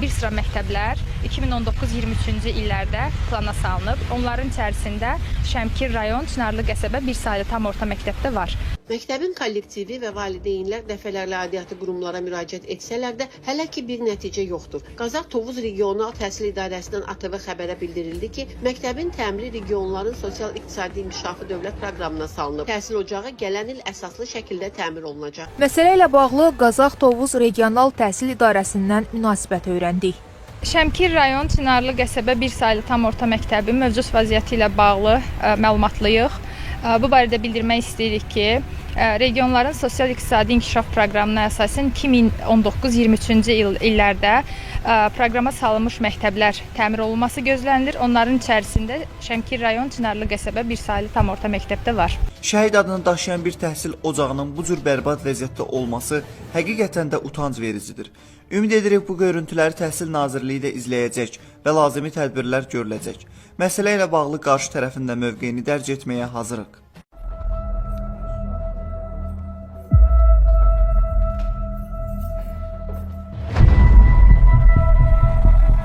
bir sıra məktəblər 2019-23-cü illərdə plana salınıb. Onların içərisində Şəmkir rayon Çınarlı qəsəbə bir saylı tam orta məktəbdə var. Məktəbin kollektivi və valideynlər dəfələrlə aidiyyatı qurumlara müraciət etsələr də hələ ki bir nəticə yoxdur. Qazax Tovuz Regional Təhsil İdarəsindən ATV xəbərə bildirildi ki, məktəbin təmiri regionların sosial-iqtisadi inkişafı dövlət proqramına salınıb. Təhsil ocağı gələn il əsaslı şəkildə təmir olunacaq. Məsələ ilə bağlı Qazax Tovuz Regional Təhsil İdarəsindən münasibət öyrəndik. Şəmkir rayon Çınarlı qəsəbə bir saylı tam orta məktəbi mövcud vəziyyəti ilə bağlı məlumatlıyıq. Bu barədə bildirmək istəyirik ki, regionların sosial-iqtisadi inkişaf proqramına əsasən 2019-23-cü illərdə proqrama salınmış məktəblər təmir olunması gözlənilir. Onların içərisində Şəmkir rayon Çınarlı qəsəbə bir saylı tam orta məktəbdə var. Şəhid adını daşıyan bir təhsil ocağının bu cür bərbad vəziyyətdə olması həqiqətən də utanc vericidir. Ümid edirik bu görüntüləri Təhsil Nazirliyi də izləyəcək və lazımi tədbirlər görüləcək. Məsələ ilə bağlı qarşı tərəfin də mövqeyini dərc etməyə hazırıq.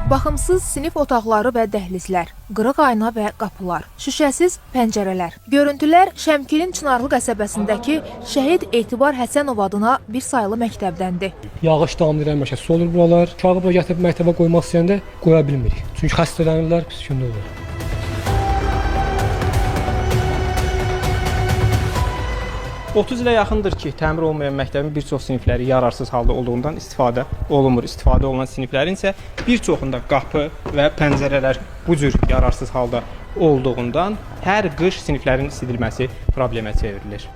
Baxımsız sinif otaqları və dəhlizlər, qırıq ayna və qapılar, şüşəsiz pəncərələr. Görüntülər Şəmkirin Çınarlı qəsəbəsindəki Şəhid Etibar Həsənov adına bir saylı məktəbdəndir. Yağış damlayır, həmişə su olur buralar. Uşağı bura gətirib məktəbə qoymaq istəyəndə qoya bilmirik. Çünki xəstələnirlər, pis gündə olur. ...30 ilə yaxındır ki, təmir olmayan məktəbin bir çox sinifləri yararsız halda olduğundan istifadə olunmur. İstifadə olunan siniflərin isə bir çoxunda qapı və pəncərələr bu cür yararsız halda olduğundan hər qış siniflərin isidilməsi problemə çevrilir.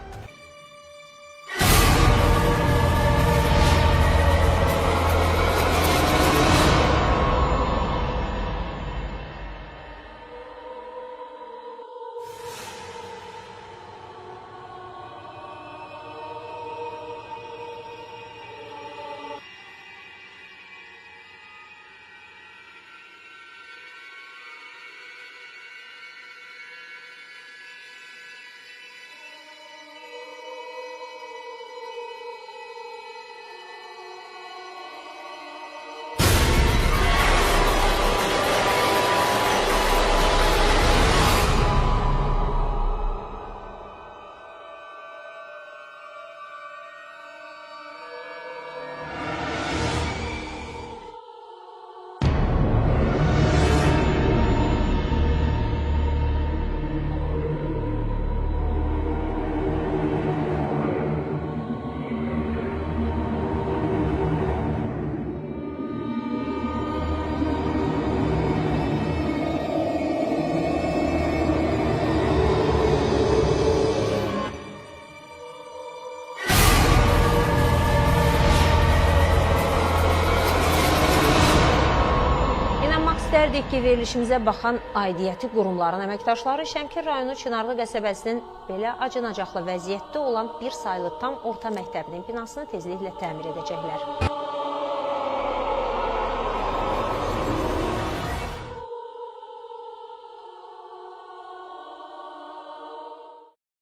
İstərdik ki, verilişimizə baxan aidiyyəti qurumların əməkdaşları Şəmkir rayonu Çınarlı qəsəbəsinin belə acınacaqlı vəziyyətdə olan bir saylı tam orta məktəbinin binasını tezliklə təmir edəcəklər.